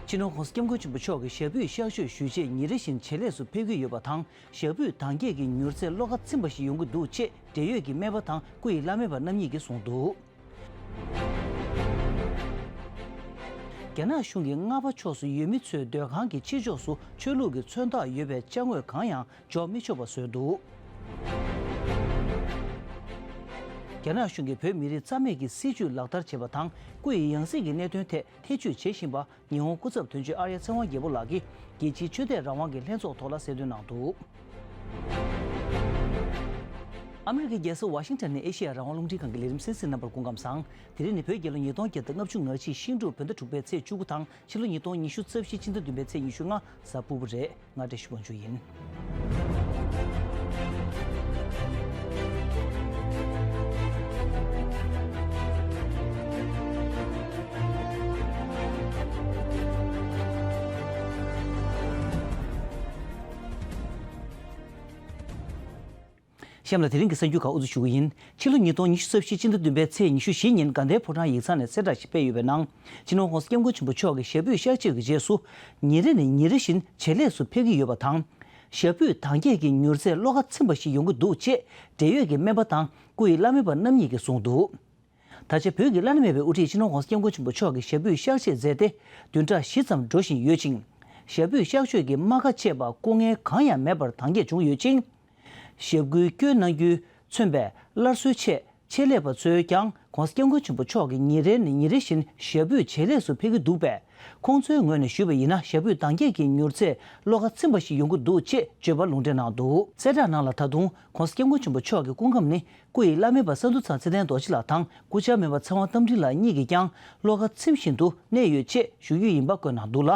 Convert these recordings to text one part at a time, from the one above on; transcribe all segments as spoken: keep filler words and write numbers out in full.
སྤྱི་ནོར་༸གོང་ས་༸སྐྱབས་མགོན་ཆེན་པོ་མཆོག་གིས་ཞབས་པུས་གཤགས་བཅོས་ཞུས་རྗེས་ཉིན་རེ་བཞིན་ཇེ་ལེགས་སུ་ཕེབས་ཀྱི་ཡོད་པ་དང་། ཞབས་པུས་དྭངས་སྐྱེད་ཀྱི་མྱུར་ཚད་བློ་ཁ་ཚིམ་པ་ཞིག་ཡོང་གི་འདུག་ཅེས་འབྲེལ་ཡོད་ཀྱི་སྨན་པ་དང་སྐུ་ཡི་བླ་སྨན་པ་རྣམ་གཉིས་ཀྱིས་གསུངས་འདུག། རྒྱ་ནག་གཞུང་གིས་སྔགས་པ་ཕྱོགས་སུ་ཡོད་མི་ཚོའི་སྡོད་ཁང་གི་ཕྱི་ཕྱོགས་སུ་ཆོས་ལུགས་ཀྱི་མཚོན་རྟགས་ཡོད་པའི་ཅ་དངོས་གང་ཡང་འཇོག་མི་ཆོག་པ་བཟོས་འདུག། རྒྱ་ནག་གཞུང་གིས་བོད་མི་རིགས་རྩ་མེད་ཀྱི་སྲིད་བྱུས་ལག་བསྟར་བྱེད་པ་དང་། སྐུ་ཡི་ཡང་སྲིད་ཀྱི་གནད་དོན་ཐད་ཐེ་བྱུས་བྱེད་བཞིན་པ། ཉི་ཧོང་སྐུ་ཚབ་དོན་གཅོད་ཨརྱ་ཚེ་དབང་རྒྱལ་པོ་ལགས་ཀྱིས་རྒྱལ་སྤྱིའི་ཆོས་དད་རང་དབང་གི་ལྷན་ཚོགས་ཐོག་ལ་གསལ་སྟོན་གནང་འདུག། ཨ་མི་རི་ཀའི་རྒྱལ་ས་ཝ་ཤིང་ཊོན་ནས་ཨེ་ཤེ་ཡ་རང་དབང་རླུང་འཕྲིན་ཁང་གི་ལས་རིམ་གསན་གཟིགས་གནང་བར་སྐུ་ཁམས་བཟང་། དེ་རིང་ནི་བོད་རྒྱལ་ལོ་ཉིས་སྟོང་བརྒྱ་དང་ལྔ་བཅུ་ང་གཅིག་ཤིང་འབྲུག་བོད་ཟླ་དྲུག་པའི་ཚེས་བཅུ་དགུ་དང་ཕྱི་ལོ་ཉིས་སྟོང་ཉི་ཤུ་རྩ་བཞི་སྤྱི་ཟླ་བདུན་པའི་ཚེས་ཉི་ཤུ་ལྔ་གཟའ་ཕུར་བུ་རེད། ང་བཀྲ་ཤིས་དབང་ཕྱུག་ཡིན། གཤམ་ལ་དེ་རིང་གི་གསར་འགྱུར་ཁག་དབུ་འཛུགས་ཞུ་གི་ཡིན། ཕྱི་ལོ་ཉིས་སྟོང་ཉི་ཤུ་རྩ་བཞི་སྤྱི་ཟླ་བདུན་པའི་ཚེས་ཉི་ཤུ་བཞི་ཉིན་དགའ་ལྡན་ཕོ་བྲང་ཡིག་ཚང་ནས་གསལ་བསྒྲགས་ཤིག་སྤེལ་ཡོད་པའི་ནང་། སྤྱི་ནོར་༸གོང་ས་༸སྐྱབས་མགོན་ཆེན་པོ་མཆོག་གི་ཞབས་པུས་གཤགས་བཅོས་ཀྱི་རྗེས་སུ་ཉིན་རེ་ནས་ཉིན་རེ་བཞིན་ཇེ་ལེགས་སུ་ཕེབས་ཀྱི་ཡོད་པ་དང་། ཞབས་པུས་དྭངས་སྐྱེད་ཀྱི་མྱུར་ཚད་བློ་ཁ་ཚིམ་པ་ཞིག་ཡོང་གི་འདུག་ཅེས་འབྲེལ་ཡོད་ཀྱི་སྨན་པ་དང་སྐུ་ཡི་བླ་སྨན་པ་རྣམ་གཉིས་ཀྱིས་གསུངས་འདུག། ད་ཆ་བོད་ཀྱི་བླ་ན་མེད་པའི་དབུ་ཁྲིད་སྤྱི་ནོར་༸གོང་ས་༸སྐྱབས་མགོན་ཆེན་པོ་མཆོག་གིས་ཞབས་པུས་གཤགས་བཅོས་མཛད་དེ་བདུན་ཕྲག་བཞི་ཙམ་འགྲོ་བཞིན་ཡོད་ཅིང་། ཞབས་པུས་གཤགས་བཅོས་ཀྱི་རྨ་ཁ་བཅད་པ་སྐུ་ངལ་གང་ཡང་མེད་པར་དྭངས་སྐྱེད་བྱུང་ཡོད་ཅིང་། ཞབས་སྐུའི་སྐྱོན་གནང་རྒྱུས་མཚོན་པའི་སླར་གསོའི་ཆེད་ཆེད་ལས་པ་ཚོས་ཀྱང་༸གོང་ས་༸སྐྱབས་མགོན་ཆེན་པོ་མཆོག་གིས་ཉིན་རེ་ནས་ཉིན་རེ་བཞིན་ཞབས་པུས་ཇེ་ལེགས་སུ་ཕེབས་ཀྱི་འདུག་པས། ཁོང་ཚོའི་ངོས་ནས་ཞུས་པ་ཡིན་ན་ཞབས་པུས་དྭངས་སྐྱེད་ཀྱི་མྱུར་ཚད་བློ་ཁ་ཚིམ་པ་ཞིག་ཡོང་གི་འདུག་ཅེས་བརྗོད་པ་ལུང་འདྲེན་གནང་འདུག། གསལ་བསྒྲགས་ནང་ལ་ད་དུང་༸གོང་ས་༸སྐྱབས་མགོན་ཆེན་པོ་མཆོག་གི་སྐུ་ཁམས་ནི། སྐུ་ཡི་བླ་སྨན་པ་ས་འདུ་ཚང་ཚེ་བརྟན་རྡོ་རྗེ་ལགས་དང་སྐུ་བཅར་སྨན་པ་ཚེ་དབང་རྟ་མགྲིན་ལགས་གཉིས་ཀྱིས་ཀྱང་བློ་ཁ་ཚིམ་བཞིན་དུ་གནས་ཡོད་ཅེས་ཞུ་རྒྱུ་ཡིན་པ་བཀོད་གནང་འདུག་ལ།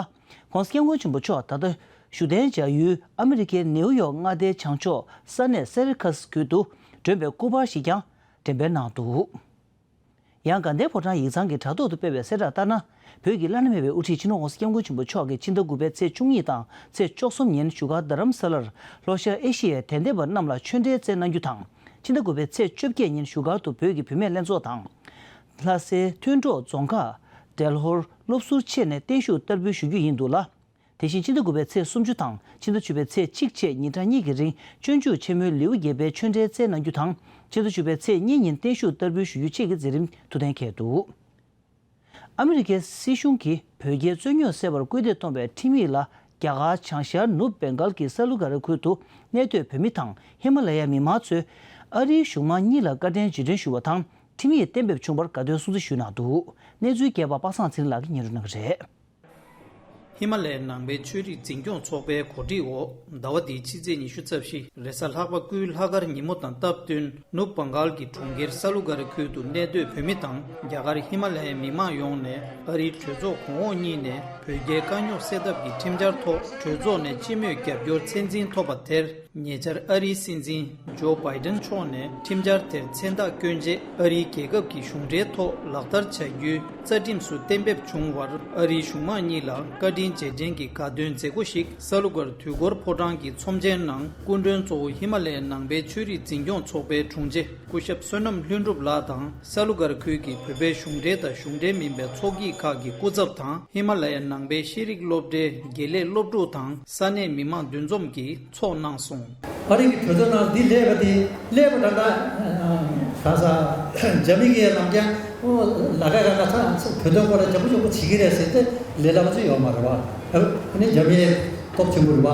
༸གོང་ས་༸སྐྱབས་མགོན་ཆེན་པོ་མཆོག་ད་ལྟ་བཞུགས་གདན་འཇགས་ཡུལ་ཨ་མི་རི་ཀའི་ནེའུ་ཡོག་མངའ་སྡེའི་བྱང་ཕྱོགས་ས་གནས་སེ་རི་ཁ་སི་ཁུལ་དུ་མགྲོན་པའི་སྐུ་པར་ཞིག་ཀྱང་འགྲེམས་སྤེལ་གནང་འདུག། ཡང་དགའ་ལྡན་ཕོ་བྲང་ཡིག་ཚང་གི་དྲ་ཐོག་ཏུ་སྤེལ་བའི་གསལ་བསྒྲགས་ལྟར་ན། བོད་ཀྱི་བླ་ན་མེད་པའི་དབུ་ཁྲིད་སྤྱི་ནོར་༸གོང་ས་༸སྐྱབས་མགོན་ཆེན་པོ་མཆོག་གིས་ཕྱི་ཟླ་དགུ་པའི་ཚེས་བཅུ་གཉིས་དང་ཚེས་བཅུ་གསུམ་ཉིན་བཞུགས་སྒར་རྡ་རམ་ས་ལར་ལྷོ་ཤར་ཨེ་ཤི་ཡའི་དད་ལྡན་པ་རྣམས་ལ་ཆོས་འབྲེལ་སྩལ་གནང་རྒྱུ་དང་། ཕྱི་ཟླ་དགུ་པའི་ཚེས་བཅོ་བརྒྱད་ཉིན་བཞུགས་སྒར་དུ་བོད་ཀྱི་བུད་མེད་ལྷན་ཚོགས་དང་། ལྷ་སའི་ཐོན་འབྲོག་རྫོང་ཁག་འབྲེལ་ཧོར་སློབ་ཟུར་ཆེད་ནས་བརྟན་བཞུགས་བསྟར་འབུལ་ཞུ་རྒྱུ་ཡིན་འདུག་ལ། དེ་བཞིན་ཕྱི་ཟླ་དགུ་པའི་ཚེས་སུམ་ཅུ་དང་ཕྱི་ཟླ་བཅུ་པའི་ཚེས་གཅིག་བཅས་ཉིན་གྲངས་གཉིས་ཀྱི་རིང་སྤྱོད་འཇུག་ཆེན་མོའི་ལེའུ་བརྒྱད་པའི་ཆོས་འབྲེལ་སྩལ་གནང་རྒྱུ་དང་། ཕྱི་ཟླ་བཅུ་པའི་ཚེས་གཉིས་ཉིན་བརྟན་བཞུགས་བསྟར་འབུལ་ཞུ་རྒྱུ་བཅས་ཀྱི་མཛད་རིམ་ཐུགས་གཏན་འཁེལ་འདུག། ཨ་མི་རི་ཀའི་སྲིད་གཞུང་གིས་བོད་རྒྱའི་རྩོད་རྙོག་སེལ་བར་སྐུལ་འདེད་གཏོང་བའི་ཁྲིམས་ཡིག་ལ་རྒྱ་གར་བྱང་ཤར་ནུབ་བེང་གལ་གྱི་ས་ལུ་ག་རི་ཁུལ་དུ་གནས་སྡོད་བོད་མི་དང་ཧི་མ་ལ་ཡའི་མི་མང་ཚོས་ཨ་རིའི་གཞུང་མང་གཉིས་ལ་བཀའ་དྲིན་རྗེས་དྲན་ཞུ་བ་དང་ཁྲིམས་ཡིག་གཏན་འབེབས་བྱུང་བར་དགའ་སྟོན་སྲུང་བརྩི་ཞུས་གནང་འདུག། གནས་ཚུལ་རྒྱས་པ་པ་སངས་ཚེ་རིང་ལགས་ཀྱིས་སྙན་སྒྲོན་གནང་གི་རེད། ཧི་མ་ལ་ཡའི་ནང་པའི་ཆོས་རིག་འཛིན་སྐྱོང་ཚོགས་པའི་གོ་སྒྲིག་འོག་ཟླ་བ་འདིའི་ཕྱི་ཚེས་ཉི་ཤུ་རྩ་བཞི་རེས་གཟའ་ལྷག་པ་སྐུའི་ལྷག་དཀར་ཉིན་མོ་དང་སྟབས་བསྟུན་ནུབ་བང་གལ་གྱི་གྲོང་ཁྱེར་ས་ལུ་ག་རི་ཁུལ་དུ་གནས་སྡོད་བོད་མི་དང་རྒྱ་གར་ཧི་མ་ལ་ཡའི་མི་མང་ཡོངས་ནས་ཨ་རིའི་གྲོས་ཚོགས་གོང་འོག་གཉིས་ནས་བོད་རྒྱའི་དཀའ་རྙོག་སེལ་ཐབས་ཀྱི་ཁྲིམས་འཆར་ཐོག་གྲོས་ཚོགས་ནས་སྤྱི་མོས་རྒྱབ་སྐྱོར་ཚད་འཛིན་ཐོབ་པ་དེར། ཉེ་ཆར་ཨ་རིའི་སྲིད་འཛིན་ཇོ་བྷའི་ཏན་མཆོག་ནས་ཁྲིམས་འཆར་དེར་མཚན་རྟགས་བསྐྱོན་རྗེས་ཨ་རིའི་རྒྱལ་ཁབ་ཀྱི་གཞུང་འབྲེལ་ཐོག་ལག་བསྟར་བྱ་རྒྱུའི་རྩ་ཁྲིམས་སུ་གཏན་འབེབས་བྱུང་བར་ཨ་རིའི་གཞུང་མང་གཉིས་ལ་བཀའ་དྲིན་རྗེས་དྲན་གྱི་དགའ་སྟོན་མཛད་སྒོ་ཞིག་ས་ལུ་སྒར་དུས་འཁོར་ཕོ་བྲང་གི་ཚོམས་ཆེན་ནང་སྐུ་མགྲོན་གཙོ་བོ་ཧི་མ་ལ་ཡའི་ནང་པའི་ཆོས་རིག་འཛིན་སྐྱོང་ཚོགས་པའི་དྲུང་ཆེ་སྐུ་ཞབས་བསོད་ནམས་ལྷུན་གྲུབ་ལགས་དང་ས་ལུ་སྒར་ཁུལ་གྱི་བོད་པའི་གཞུང་འབྲེལ་དང་གཞུང་འབྲེལ་མིན་པའི་ཚོགས་སྐྱིད་ཁག་གི་སྐུ་ཚབ་དང་། ཧི་མ་ལ་ཡའི་ནང་པའི་ཤེས་རིག་སློབ་གྲྭའི་དགེ་ལས་སློབ་ཕྲུག་དང་ས་གནས་མི་མང་འདུ་འཛོམས་ཀྱིས་ཚོགས་གནང་སོང་། ཨ་རི་གི་གྲོས་ཚོགས་ནང་འདི་སླེབས་པ་དེ་སླེབས་པ་ད་ལྟ་ག་ས་འཇར་མི་གི་ལམ་རྒྱང་ལ་ཀ་ག་ག་ཚ་བོད་དོན་སྐོར་ལ་ལྗང་པོ་ལྗང་པོ་བྱེད་ཀྱི་རེད་ཟེར་ཏེ་ལས་སླ་པོ་ཅིག་ཡོད་མ་རེད་བ། ཨ་ནི་འཇར་མི་སྟོབས་ཆེན་པོ་རེད་བ།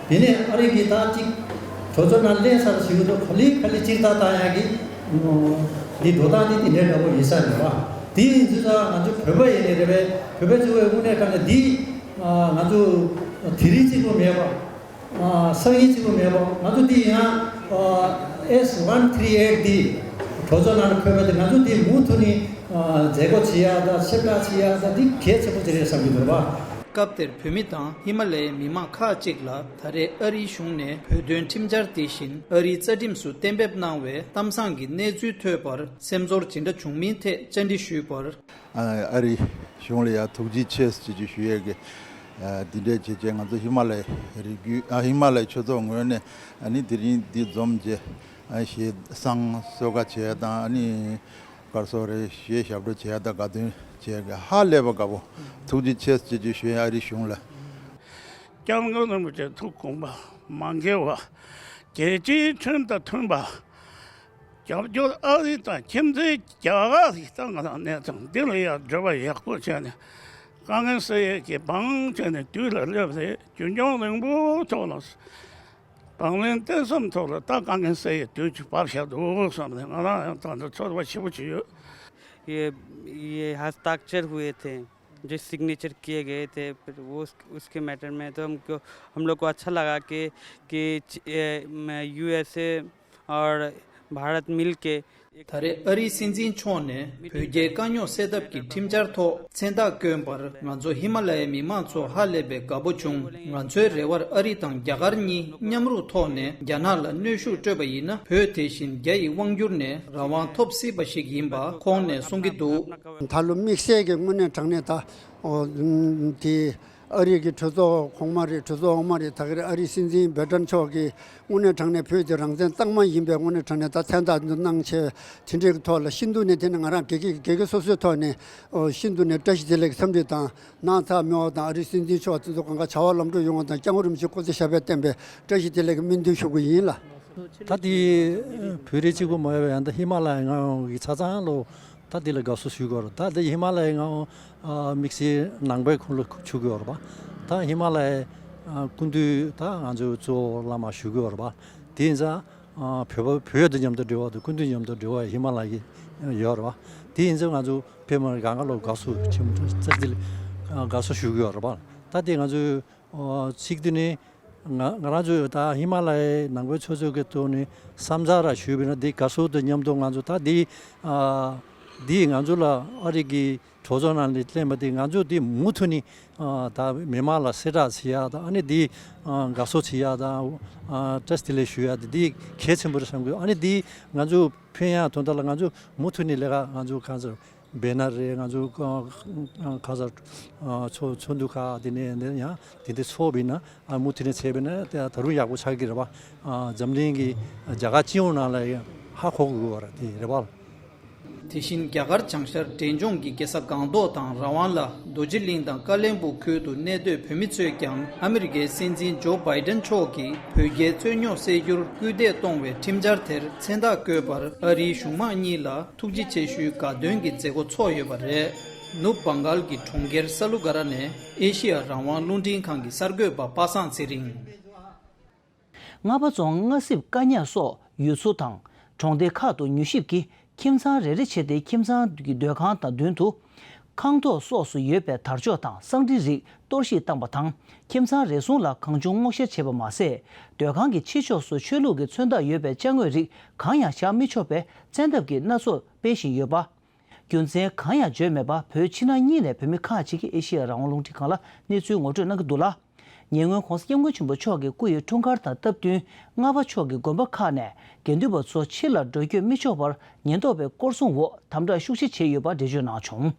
དེ་ནས་ཨ་རི་གི་ད་ཅིག་གྲོས་ཚོགས་ནང་སླེབས་ཚར་ཞིག་ཏུ་ག་ལེ་ག་ལེ་སྤྱིར་བཏང་བཏང་ཡག་གི་འདི་འགྲོ་སྟངས་འདི་དེ་འདྲའི་འདྲ་པོ་ཡིན་ས་རེད་བ། དེ་ཡིན་ཚུལ་ཙང་ང་ཚོ་བོད་པ་ཡིན་ནའི་རེད་པས་བོད་པའི་གཙོ་བོའི་དངོས་གནས་དྲང་གནས་འདི་ང་ཚོ་དེ་རིང་གཅིག་པུ་མེད་པ། སང་ཉིན་གཅིག་པུ་མེད་པ། ང་ཚོ་འདི་ཡང་S one three eight འདི་གྲོས་ཚོགས་ནང་ལ་འཁོད་པ་དེ་ང་ཚོ་འདི་མུ་མཐུད་ནས་མཛད་སྒོ་བྱེད་ཡག་དང་ཞིབ་ཕྲ་བྱེད་ཡག་དང་འདི་གལ་ཆེན་པོ་ཅིག་རེད་བསམ་གྱི་འདུག་བ། སྐབས་དེར་བོད་མི་དང་ཧི་མ་ལ་ཡའི་མི་མང་ཁག་ཅིག་ལ་ད་རེས་ཨ་རིའི་གཞུང་ནས་བོད་དོན་ཁྲིམས་འཆར་དེ་བཞིན་ཨ་རིའི་རྩ་ཁྲིམས་སུ་གཏན་འབེབས་གནང་བའི་གཏམ་བཟང་གི་གནས་ཚུལ་ཐོས་པར་སེམས་ཚོར་ཇི་འདྲ་བྱུང་མིན་ཐད་བཅར་འདྲི་ཞུས་པར། ཨ་རིའི་གཞུང་ལ་ཡང་ཐུགས་རྗེ་ཆེ་ཞེས་ཞུ་ཡས་ཀྱི་འདི་འདྲའི་བྱས་རྗེས་ང་ཚོ་ཧི་མ་ལ་ཡའི་རི་རྒྱུད་ཨ་ཧི་མ་ལ་ཡའི་ཆོས་ཚོགས་ངོས་ནས་ཨ་ནི་དེ་རིང་འདི་འཛོམས་རྗེས་ཨ་ཞེ་སང་གསོལ་ཁ་བྱས་དང་ཨ་ནི། གར་སོགས་རེ་ཞེས་ཞབས་བྲོ་བྱས་དང་དགའ་སྟོན་བྱས་ཀྱི་ཧ་ལས་པ་དགའ་པོ། ཐུགས་རྗེ་ཆེ་ཅེས་ཅིག་ཞུ་ཡ་ཨ་རིའི་གཞུང་ལ། སྐྱབས་མགོན་རིན་པོ་ཆེ་ཐུགས་དགོངས་པ་མ་འགལ་བ། རྒྱལ་སྤྱིའི་ཁྲིམས་དང་མཐུན་པ། རྒྱབ་སྐྱོར་ཨ་རི་དང་ཁྱིམ་མཚེས་རྒྱ་གར་ཞིག་ད་ང་རང་གནས་སྟངས་འདི་ལ་ཡང་འབྲེལ་བ་ཡག་པོ་བྱས་ནས་དཀའ་ངལ་སེལ་ཡས་ཀྱི་བང་བྱས་ནས་དུས་ལ་སླེབས་རེད། རྒྱུན་སྐྱོང་རིང་པོའི་ཐོག་ལ། བང་ལེན་བརྟན་གསུམ་ཐོག་ལ་ད་དཀའ་ངལ་སེལ་ཡས་དུས་ཅིག་བབས་བཞག་འདུག་བསམ་ནས་ང་རང་ཡང་ད་ལྟ་ཚོར་བ་ཞེ་པོ་ཅིག་ཡོད། ये ये हस्ताक्षर हुए थे, जो सिग्नेचर किए गए थे, फिर वो उस, उसके मैटर में तो हमको, हम लोग को अच्छा लगा कि कि यूएसए और भारत मिलके ད་རེས་ཨ་རིའི་སྲིད་འཛིན་མཆོག་ནས་བོད་རྒྱའི་དཀའ་རྙོག་སེལ་ཐབས་ཀྱི་ཁྲིམས་འཆར་ཐོག་མཚན་རྟགས་བསྐྱོན་པར་ང་ཚོ་ཧི་མ་ལ་ཡའི་མི་མང་ཚོ་ཧ་ལས་པའི་དགའ་པོ་བྱུང་། ང་ཚོའི་རེ་བར་ཨ་རི་དང་རྒྱ་གར་གཉིས་མཉམ་རུབ་ཐོག་ནས་རྒྱ་ནག་ལ་གནོན་ཤུགས་སྤྲོད་པ་ཡིན་ན་བོད་དེ་བཞིན་རྒྱ་ཡི་དབང་སྒྱུར་ནས་རང་དབང་ཐོབ་སྲིད་པ་ཞིག་ཡིན་པ་ཁོང་ནས་གསུང་གི་འདུག། ད་ལོ་དམིགས་བསལ་གྱི་དངོས་གནས་དྲང་གནས་ད་ཨོ་དེ། ཨ་རི་གི་གྲོས་ཚོགས་གོང་མ་རེད། གྲོས་ཚོགས་འོག་མ་རེད། ད་ག་རེ་ཨ་རིའི་སྲིད་འཛིན་བྷའི་ཏན་མཆོག་གིས་དངོས་གནས་དྲང་གནས་བོད་ཀྱི་རང་བཙན་གཙང་མ་ཡིན་པའི་དངོས་གནས་དྲང་གནས་ད་མཚན་རྟགས་འདི་གནང་བྱས་དེ་འདྲའི་ཐོག་ལ་ཤིན་ཏུ་ནས་དེ་ནི་ང་རང་སྒེར་གྱི་སྒེར་གྱི་སོ་སོའི་ཐོག་ནས་ཨོ་ཤིན་ཏུ་ནས་བཀྲ་ཤིས་བདེ་ལེགས་འཚམས་འདྲི་དང་ནགས་ཚལ་སྨེ་བ་དང་ཨ་རིའི་སྲིད་འཛིན་མཆོག་དེ་ཚོ་གང་ག་བྱ་བ་ལམ་འགྲོ་ཡོང་བ་དང་སྐྱབས་མགོན་རིན་པོ་ཆེ་སྐུ་ཚེ་ཞབས་པད་བརྟན་པའི་བཀྲ་ཤིས་བདེ་ལེགས་ཀྱི་སྨོན་འདུན་ཞུ་གི་ཡིན་ལ། ད་དེ་བོད་རིགས་གཅིག་པུ་མ་ཡོད་པའི་ཡང་ད་ཧི་མ་ལ་ཡའི་མངའ་ཁོངས་ཀྱི་ཆ་ཚང་ལོ། ད་འདི་ལ་དགའ་བསུ་ཞུ་དགོས་རེད། ད་འདི་ཧི་མ་ལ་ཡའི་ང་ཨ་དམིགས་བསལ་ནང་པའི་ཁོངས་ལ་ཆུད་དགོས་རེད་པ། ད་ཧི་མ་ལ་ཡའི་ཨ་སྐུ་མདུན་ད་ང་ཚོའི་གཙོ་བོ་བླ་མ་ཞུ་དགོས་རེད་པ། དེ་ཡིན་ཙང་ཨ་བོད་པ་བོད་དང་མཉམ་དུ་འབྲེལ་བ་དང་སྐུ་མདུན་མཉམ་དུ་འབྲེལ་བ་ཧི་མ་ལ་ཡའི་ཡོད་རེད་པ། དེ་ཡིན་ཙང་ང་ཚོ་ཕེབས་མ་གང་ག་ལོ་དགའ་བསུ་ཆེན་པོ་བྱས་འདི་ལ་ཨ་དགའ་བསུ་ཞུ་དགོས་རེད་པ། ད་དེ་ང་ཚོའི་ཨོ་གཅིག་དེ་ནི་ང་ང་རང་ཚོས་ད་ཧི་མ་ལ་ཡའི་ནང་པའི་ཆོས་ཚོགས་ཀྱི་ཐོག་ནས་བསམ་ཚུལ་ར་ཞུས་པ་ཡིན་ན་འདི་དགའ་བསུ་དང་མཉམ་དུ་ང་ཚོ་ད་འདི་ཨ་འདི་ང་ཚོ་ལ་ཨ་རི་གི་གྲོས་ཚོགས་ནང་ནས་གླེང་བ་འདི་ང་ཚོ་འདི་མུ་མཐུད་ནས་ཨ་ད་མི་མང་ལ་གསལ་བསྒྲགས་བྱེད་ཡག་དང་ཨ་ནི་འདི་ཨ་དགའ་བསུ་བྱེད་ཡག་དང་ཨ་བཀྲ་ཤིས་བདེ་ལེགས་ཞུ་ཡག་འདི་འདི་གལ་ཆེན་པོ་རེད་བསམ་གི། ཨ་ནི་འདི་ང་ཚོ་ཕན་ཡག་དོན་དག་ལ་ང་ཚོ་མུ་མཐུད་ནས་ལས་ཀ་ང་ཚོ་གང་ཚོད། བེ་ནར་རེད། ང་ཚོ་ཨ་ཨ་ག་ས་ཨ་ཚོགས་ཚོགས་འདུ་ཁག་དེ་ནས་འདི་ཡང་དེ་འདྲ་ཚོགས་པ་ཡིན་ན་ཨ་མུ་མཐུད་ནས་བྱས་པ་ཡིན་ན་དེ་ད་རུང་ཡག་པོ་ཆགས་ཀྱི་རེད་པ། ཨ་འཛམ་གླིང་གི་རྒྱ་གར་སྤྱི་ཡོངས་ནང་ལ་ཡང་ཧ་གོ་དགོས་པ་རེད། དེ་རེད་པ། དེ་བཞིན་རྒྱ་གར་བྱང་ཤར་འབྲས་ལྗོངས་ཀྱི་རྒྱལ་ས་སྒང་ཏོག་དང་ར་ཝང་ལ་རྡོ་རྗེ་གླིང་དང་ཀ་ལན་སྦུག་ཁུལ་དུ་གནས་སྡོད་བོད་མི་ཚོས་ཀྱང་ཨ་མི་རི་ཀའི་སྲིད་འཛིན་ཇོ་བྷའི་ཏན་མཆོག་གིས་བོད་རྒྱའི་རྩོད་རྙོག་སེལ་རྒྱུར་སྐུལ་འདེད་གཏོང་བའི་ཁྲིམས་འཆར་དེར་མཚན་རྟགས་བཀོད་པར་ཨ་རིའི་གཞུང་མང་གཉིས་ལ་ཐུགས་རྗེ་ཆེ་ཞུའི་དགའ་སྟོན་གྱི་མཛད་སྒོ་ཚོགས་ཡོད་པ་རེད། ནུབ་བང་གལ་གྱི་གྲོང་ཁྱེར་ས་ལུ་ག་ར་ནས་ཨེ་ཤི་ཡ་རང་དབང་རླུང་འཕྲིན་ཁང་གི་གསར་འགོད་པ་པ་སངས་ཚེ་རིང་། རྔ་པ་རྫོང་རྔ་སྲིབ་དཀའ་ཉག་སོགས་ཡུལ་ཚོ་དང་གྲོང་སྡེ་ཁག་ཏུ་མྱུལ་ཞིབ་ཀྱིས་ཁྱིམ་ཚང་རེ་རེ་བྱས་ཏེ་ཁྱིམ་ཚང་གི་སྡོད་ཁང་དང་མདུན་དུ་ཁང་ཐོག་སོགས་སུ་ཡོད་པའི་དར་ལྕོག་དང་སང་ཀྲི་རིགས་གཏོར་བཤིག་བཏང་པ་དང་ཁྱིམ་ཚང་རེ་ཟུང་ལ་གང་བྱུང་སྔོག་བཤེར་བྱས་པ་མ་ཟད། སྡོད་ཁང་གི་ཕྱི་ཕྱོགས་སུ་ཆོས་ལུགས་ཀྱི་མཚོན་རྟགས་ཡོད་པའི་ཅ་དངོས་རིགས་གང་ཡང་བཞག་མི་ཆོག་པའི་བཙན་ཐབས་ཀྱི་སྣ་ཚོགས་སྤེལ་བཞིན་ཡོད་པ། རྒྱུ་མཚན་གང་ཡང་བརྗོད་མེད་པར་བོད་ཕྱི་ནང་གཉིས་ནས་བོད་མི་ཁག་ཅིག་གིས་ཨེ་ཤེ་ཡ་རང་དབང་རླུང་འཕྲིན་ཁང་ལ་གནས་ཚུལ་ངོ་སྤྲོད་གནང་གི་འདུག་ལ། ཉེ་སྔོན་༧གོང་ས་༧སྐྱབས་མགོན་ཆེན་པོ་མཆོག་གི་སྐུ་ཡི་འཁྲུངས་སྐར་དང་སྟབས་བསྟུན་རྔ་པ་ཕྱོགས་ཀྱི་དགོན་པ་ཁག་ནས་དགེ་འདུན་པ་ཚོ་ཕྱི་ལ་འགྲོ་སྐྱོད་མི་ཆོག་པར་ཉེན་རྟོག་པའི་སྐོར་སྲུང་འོག་དམ་དྲག་ཤུགས་ཆེ་བྱས་ཡོད་པ་འགྲེལ་བརྗོད་གནང་བྱུང་།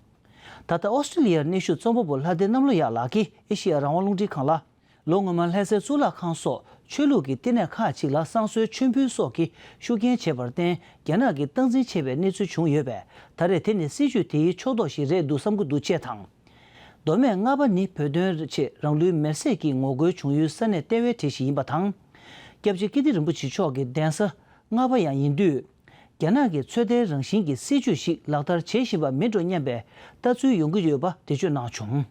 ད་ལྟ་ཨོ་སི་ཀྲི་ལི་ཡར་གནས་བཞུགས་རྩོམ་པ་པོ་ལྷ་ལྡན་གནམ་ལོ་ཡག་ལགས་ཀྱིས་ཨེ་ཤེ་ཡ་རང་དབང་རླུང་འཕྲིན་ཁང་ལ། ལོ་སྔོན་མ་ལྷ་སའི་གཙུག་ལག་ཁང་སོགས་ཆོས་ལུགས་ཀྱི་བསྟི་གནས་ཁག་ཅིག་ལ་བསང་གསོལ་མཆོད་འབུལ་སོགས་ཀྱི་ཤུགས་རྐྱེན་བྱས་པར་བརྟེན་རྒྱ་ནག་གིས་སྟངས་འཛིན་བྱས་པའི་གནས་ཚུལ་བྱུང་ཡོད་པས་ད་རེས་དེ་ནི་སྲིད་བྱུས་དེའི་ཕྱོགས་གཏོགས་ཤིག་རེད་འདུག་བསམ་གྱི་འདུག་ཅེས་དང་། མདོ་སྨད་རྔ་པ་ནི་བོད་དོན་ཆེད་རང་ལུས་མེར་སྲེག་གི་ངོ་རྒོལ་བྱུང་ཡུལ་ས་གནས་ལྟེ་བའི་གྲས་ཤིག་ཡིན་པ་དང་། སྐྱབས་རྗེ་ཀིརྟི་རིན་པོ་ཆེ་མཆོག་གི་གདན་ས་རྔ་པ་ཡང་ཡིན་དུས། རྒྱ་ནག་གིས་ཚོད་ལྟའི་རང་བཞིན་གྱི་སྲིད་བྱུས་ཤིག་ལག་བསྟར་བྱེད་བཞིན་པ་མིན་འགྲོ་སྙམ་པའི་ལྟ་ཚུལ་ཡོང་གི་ཡོད་པ་འགྲེལ་བརྗོད་གནང་བྱུང་།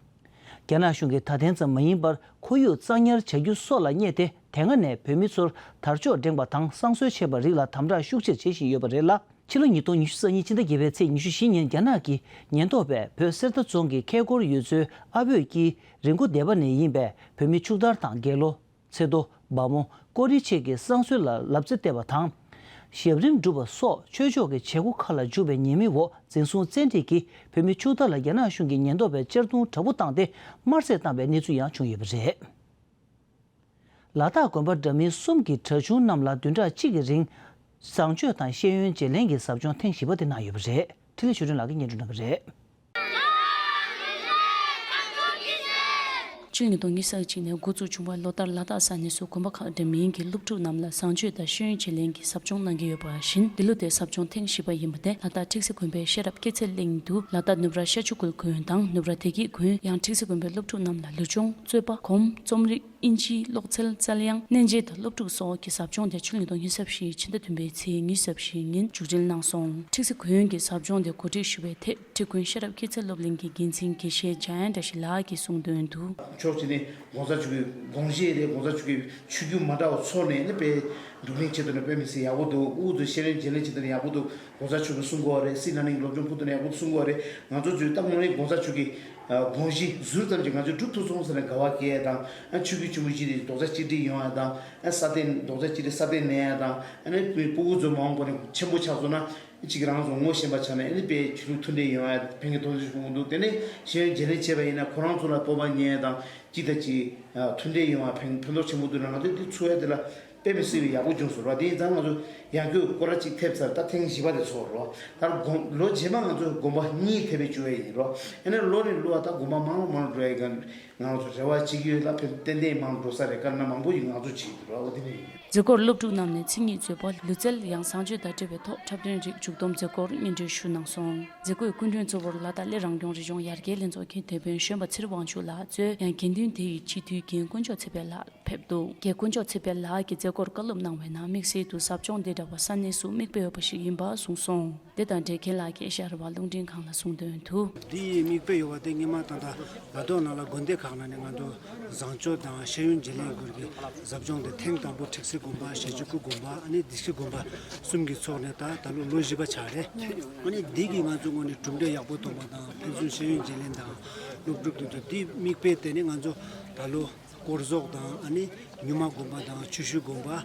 རྒྱ་ནག་གཞུང་གིས་ད་ཐེངས་ཙམ་མ་ཡིན་པར་ཁོར་ཡུག་གཙང་ཉར་བྱ་རྒྱུ་སོགས་ལ་བསྙད་དེ་དེ་སྔ་ནས་བོད་མི་ཚོར་དར་ལྕོག་བསྒྲེངས་པ་དང་བསང་གསོལ་བྱས་པ་རིགས་ལ་དམ་དྲག་ཤུགས་ཆེར་བྱེད་བཞིན་ཡོད་པ་རེད་ལ། ཕྱི་ལོ་ཉིས་སྟོང་ཉི་ཤུ་རྩ་གཉིས་ཕྱི་ཟླ་བརྒྱད་པའི་ཚེས་ཉི་ཤུ་བཞི་ཉིན་རྒྱ་ནག་གི་ཉེན་རྟོག་པས་བོད་གསེར་རྟ་རྫོང་གི་ཁལ་སྒོར་ཡུལ་ཚོའི་ཨ་བོད་དཀྱིལ་རི་མགོ་སྡེ་པ་ནས་ཡིན་པའི་བོད་མི་ཕྱུག་དར་དང་དགེ་སློང་། ཚེ་རྡོ། བ་མོ། ཀོ་རི་བཅས་ཀྱིས་བསང་གསོལ་ལ་ལབ་རྩེ་བལྟས་པ་དང་། ཞབས་རིམ་སྒྲུབ་པ་སོགས་ཆོས་ཕྱོགས་ཀྱི་བྱེད་སྒོ་ཁག་ལ་འཇུག་པའི་ཉེས་མིང་འོག་འཛིན་བཟུང་བཙན་ཁྲིད་ཀྱིས་བོད་མི་ཕྱུག་དར་ལ་རྒྱ་ནག་གཞུང་གིས་ཉེན་རྟོག་པས་གཅར་རྡུང་དྲག་པོ་བཏང་སྟེ་དམར་གསོད་བཏང་བའི་གནས་ཚུལ་ཡང་བྱུང་ཡོད་པ་རེད། ལ་དྭགས་དགོན་པ་འདྲ་མིན་གསུམ་གྱི་གྲྭ་ཆུང་རྣམས་ལ་བདུན་ཕྲག་གཅིག་གི་རིང་། བཟང་སྤྱོད་དང་ཤེས་ཡོན་བརྗེ་ལེན་གྱི་ཟབ་སྦྱོང་ཐེངས་བཞི་པ་དེ་གནང་ཡོད་པ་རེད། འཕྲིན་ལས་ཆོས་སྒྲོན་ལགས་ཀྱིས་སྙན་སྒྲོན་གནང་གི་རེད། ཕྱི་ལོ་ཉིས་སྟོང་ཉི་ཤུ་རྩ་གཅིག་ནས་འགོ་བཙུགས་བྱུང་བ། ལོ་ལྟར་ལ་དྭགས་ས་གནས་སུ་དགོན་པ་ཁག་འདྲ་མིན་གྱི་སློབ་ཕྲུག་རྣམས་ལ་བཟང་སྤྱོད་དང་ཤེས་ཡོན་བརྗེ་ལེན་གྱི་ཟབ་སྦྱོང་གནང་གི་ཡོད་པ་བཞིན། འདི་ལོ་དེ་ཟབ་སྦྱོང་ཐེངས་བཞི་པ་ཡིན་པ་དེ་ལ་དྭགས་ཁྲིག་སེ་དགོན་པའི་ཤེས་རབ་སྐྱེད་ཚལ་གླིང་དུ་ལ་དྭགས་ནུབ་ར་ཤར་ཆུ་ཁུལ་དགོན་དང་ནུབ་ར་བདེ་སྐྱིད་དགོན། ཡང་ཁྲིག་སེ་དགོན་པའི་སློབ་ཕྲུག་རྣམས་ལ་ལུས་སྦྱོང་། རྩོད་པ། སྒོམ། རྩོམ་རིག། དབྱིན་ཇིའི་ཀློག་འཚོལ། རྩལ་དབྱངས། གནས་མཇལ་དང་སློབ་ཕྲུག་སོགས་ཀྱི་ཟབ་སྦྱོང་དེ་ཕྱི་ལོ་ཉིས་སྟོང་ཉི་ཤུ་རྩ་བཞི་ཕྱི་ཟླ་བདུན་པའི་ཚེས་ཉི་ཤུ་རྩ་བཞི་ཉིན་མཇུག་སྒྲིལ་གནང་སོང་། ཁྲིག་སེ་དགོན་གྱི་ཟབ་སྦྱོང་དེ་གོ་སྒྲིག་ཞུ་བའི་ཐད། ཁྲིག་དགོན་ཤེས་རབ་སྐྱེད་ཚལ་སློབ་གླིང་གི་འགན་འཛིན་དགེ་བཤེས་འཇམ་དབྱངས་བཀྲ་ཤིས་ལགས་ཀྱིས་གསུངས་དོན་དུ། ཕྱོགས་གཅིག་ནས་༸གོང་ས་མཆོག་གི་དགོངས་བཞེད་རེད། ༸གོང་ས་མཆོག་གི་ཆོས་བརྒྱུད་མ་འདྲ་བ་ཚོགས་ནས་ནི་དཔེ་སྒྲུབ་གླེང་བྱེད་དུ་ནི་དཔེ་མི་སྲིད་ཡག་པོ་འདུག་ཨུ་ཚོ་ཤེས་ཡོན་བརྗེ་ལེན་བྱེད་དུ་ནི་ཡག་པོ་འདུག ༸གོང་ས་མཆོག་གིས་གསུང་གི་ཡོད་རེད། སྲིད་ན་ནིང་སློབ་སྦྱོང་ཕུལ་དུ་ནི་ཡག་པོ་གསུང་གི་ཡོད་རེད། ང་ཚོ་ཚོས་ད་དངོས་གནས་༸གོང་ས་མཆོག་གི་དགོངས་གཞི་ཟུར་ཙམ་ཅིག་ང་ཚོས་སྒྲུབ་ཐུབ་སོང་ཟེར་ནས་དགའ་བ་སྐྱེ་ཡ་དང་། ཆོས་བརྒྱུད་ཆེན་པོ་བཞི་དེ་རྡོག་རྩ་གཅིག་སྒྲིལ་ཡོང་ཡ་དང་། ས་སྟེང་རྡོག་རྩ་གཅིག་སྒྲིལ་ས་སྟེང་གནས་ཡ་དང་། ཨ་ནི་སྤུ་གུ་ཚོ་མ་འོངས་པ་ནས་ཆེན་པོ་ཆགས་སོང་ན། གཅིག་རང་ཚོ་ངོ་ཤེས་པ་ཆགས་ནས་ཨ་ནི་དཔེ་ཆོས་ལུགས་མཐུན་འབྲེལ་ཡོང་ཡ་ཕན་གྱི་དོན་ཚོད་ཞུ་གི་འདུག་དེ་ནས་ཤེས་ཡོན་བརྗེ་ལེན་བྱས་པ་ཡིན་ན་ཁོ་རང་ཚོ་ལ་སྤོབས་པ་རྙེད་ཡ་དང་། གཅིག་དང་གཅིག་མཐུན་འབྲེལ་ཡོང་བ་ཕན་ཕན་ཐོགས་ཆེན་པོ་འདུག་ན། ང་ཚོས་འདི་ཚོགས་ཡ་དེ་ལ་དཔེ་མི་སྲིད་པའི་ཡག་པོ་བྱུང་སོང་རོ། དེ་ཡིན་ཙང་ང་ཚོ་ཡང་སྐྱོད་སྐོར་ར་གཅིག་ཐེབས་ཚར། ད་ཐེངས་བཞི་པ་དེ་ཚོགས་རོ། ད་དགོང་ལོ་རྗེས་མ་ང་ཚོ་དགོན་པ་གཉིས་ཐེབས་པའི་བཅུ་བ་ཡིན་རོ། ཨ་ནི་ལོ་རེ་ལོ་བ་ད་དགོན་པ་མང་རུ་མང་རུ་འགྲོ་ཡ་གི་ང་ཚོ་རེ་བ་བྱེད་ཀྱི་ཡོད་ལ། ཕན་ཏན་ཏན་མང་རུ་འགྲོ་ས་རེད། དཀར་ནག་མང་པོ་ཡིན་ང་ཚོ་བྱེད་ཀྱི་འདུག་རོ། འོ་དེ་ནི་ཡིན། མཛད་སྒོར་སློབ་ཕྲུག་རྣམས་ནས་མཚན་ཉིད་རྩོད་པ། ལུས་རྩལ། ཡང་བཟང་སྤྱོད་དང་འབྲེལ་བའི་ཐོག་འཁྲབ་སྟོན་རིགས་མཇུག་བསྡོམས་མཛད་སྒོར་སྙན་སྒྲོན་ཞུ་གནང་སོང་། མཛད་སྒོའི་སྐུ་མགྲོན་གཙོ་བོར་ལ་དྭགས་གླེ་རང་སྐྱོང་རི་ལྗོངས་ཡར་རྒྱས་ལྷན་ཚོགས་ཀྱི་དེད་དཔོན་གཞོན་པ་ཚེ་རིང་དབང་ཕྱུག་ལགས་གཙོས་ཡང་དགེ་འདུན་སྡེ་ཡི་སྤྱི་འཐུས་རྒན་དཀོན་མཆོག་ཚེ་དཔལ་ལགས་ཕེབས་འདུག་རྒན་དཀོན་མཆོག་ཚེ་དཔལ་ལགས་ཀྱིས་མཛད་སྒོར་བཀའ་སློབ་གནང་བའི་ནང་དམིགས་བསལ་དུ་ཟབ་སྦྱོང་འདི་འདྲ་བ་ས་གནས་སུ་མིག་དཔེ་ཡོད་པ་ཞིག་ཡིན་པ་གསུངས་སོང་། དེ་དང་འབྲེལ་རྒན་ལགས་ཀྱིས་ཨེ་ཤ་ཡ་རང་དབང་རླུང་འཕྲིན་ཁང་ལ་གསུངས་དོན་དུ། འདི་ཡི་མིག་དཔེ་ཡོད་པ་དེ་སྔོན་མ་ད་ལྟ་ལ་དྭགས་ནང་ལ་དགོན་སྡེ་ཁག་ནང་ནས་ང་ཚོ་བཟང་སྤྱོད་དང་ཤེས་ཡོན་བརྗེ་ལེན་སྐོར་གྱི་ཟབ་སྦྱོང་དེ་ཐེངས་དང་པོ་ཁྲིག་སེ་དགོན་པ། ཞེ་ཆུ་ཁུལ་དགོན་པ། ཨ་ནི་བདེ་སྐྱིད་དགོན་པ་གསུམ་གྱིས་ཚོགས་ནས་ད་ད་ལོ་ལོ་བཞི་པ་ཆགས་རེད། ཨ་ནི་འདི་གིས་ང་ཚོ་དངོས་གནས་གྲུབ་འབྲས་ཡག་པོ་ཐོན་པ་དང་། ཕན་ཚུན་ཤེས་ཡོན་བརྗེ་ལེན་དང་སློབ་ཕྲུག་དེ་ཚོ་འདི་མིག་དཔེ་དེ་ནི་ང་ཚོ་ད་ལོ་སྐོར་ཟོག་དང་། ཨ་ནི་ཉུལ་མ་དགོན་པ་དང་ཆུ་ཤུར་དགོན་པ། ཨ་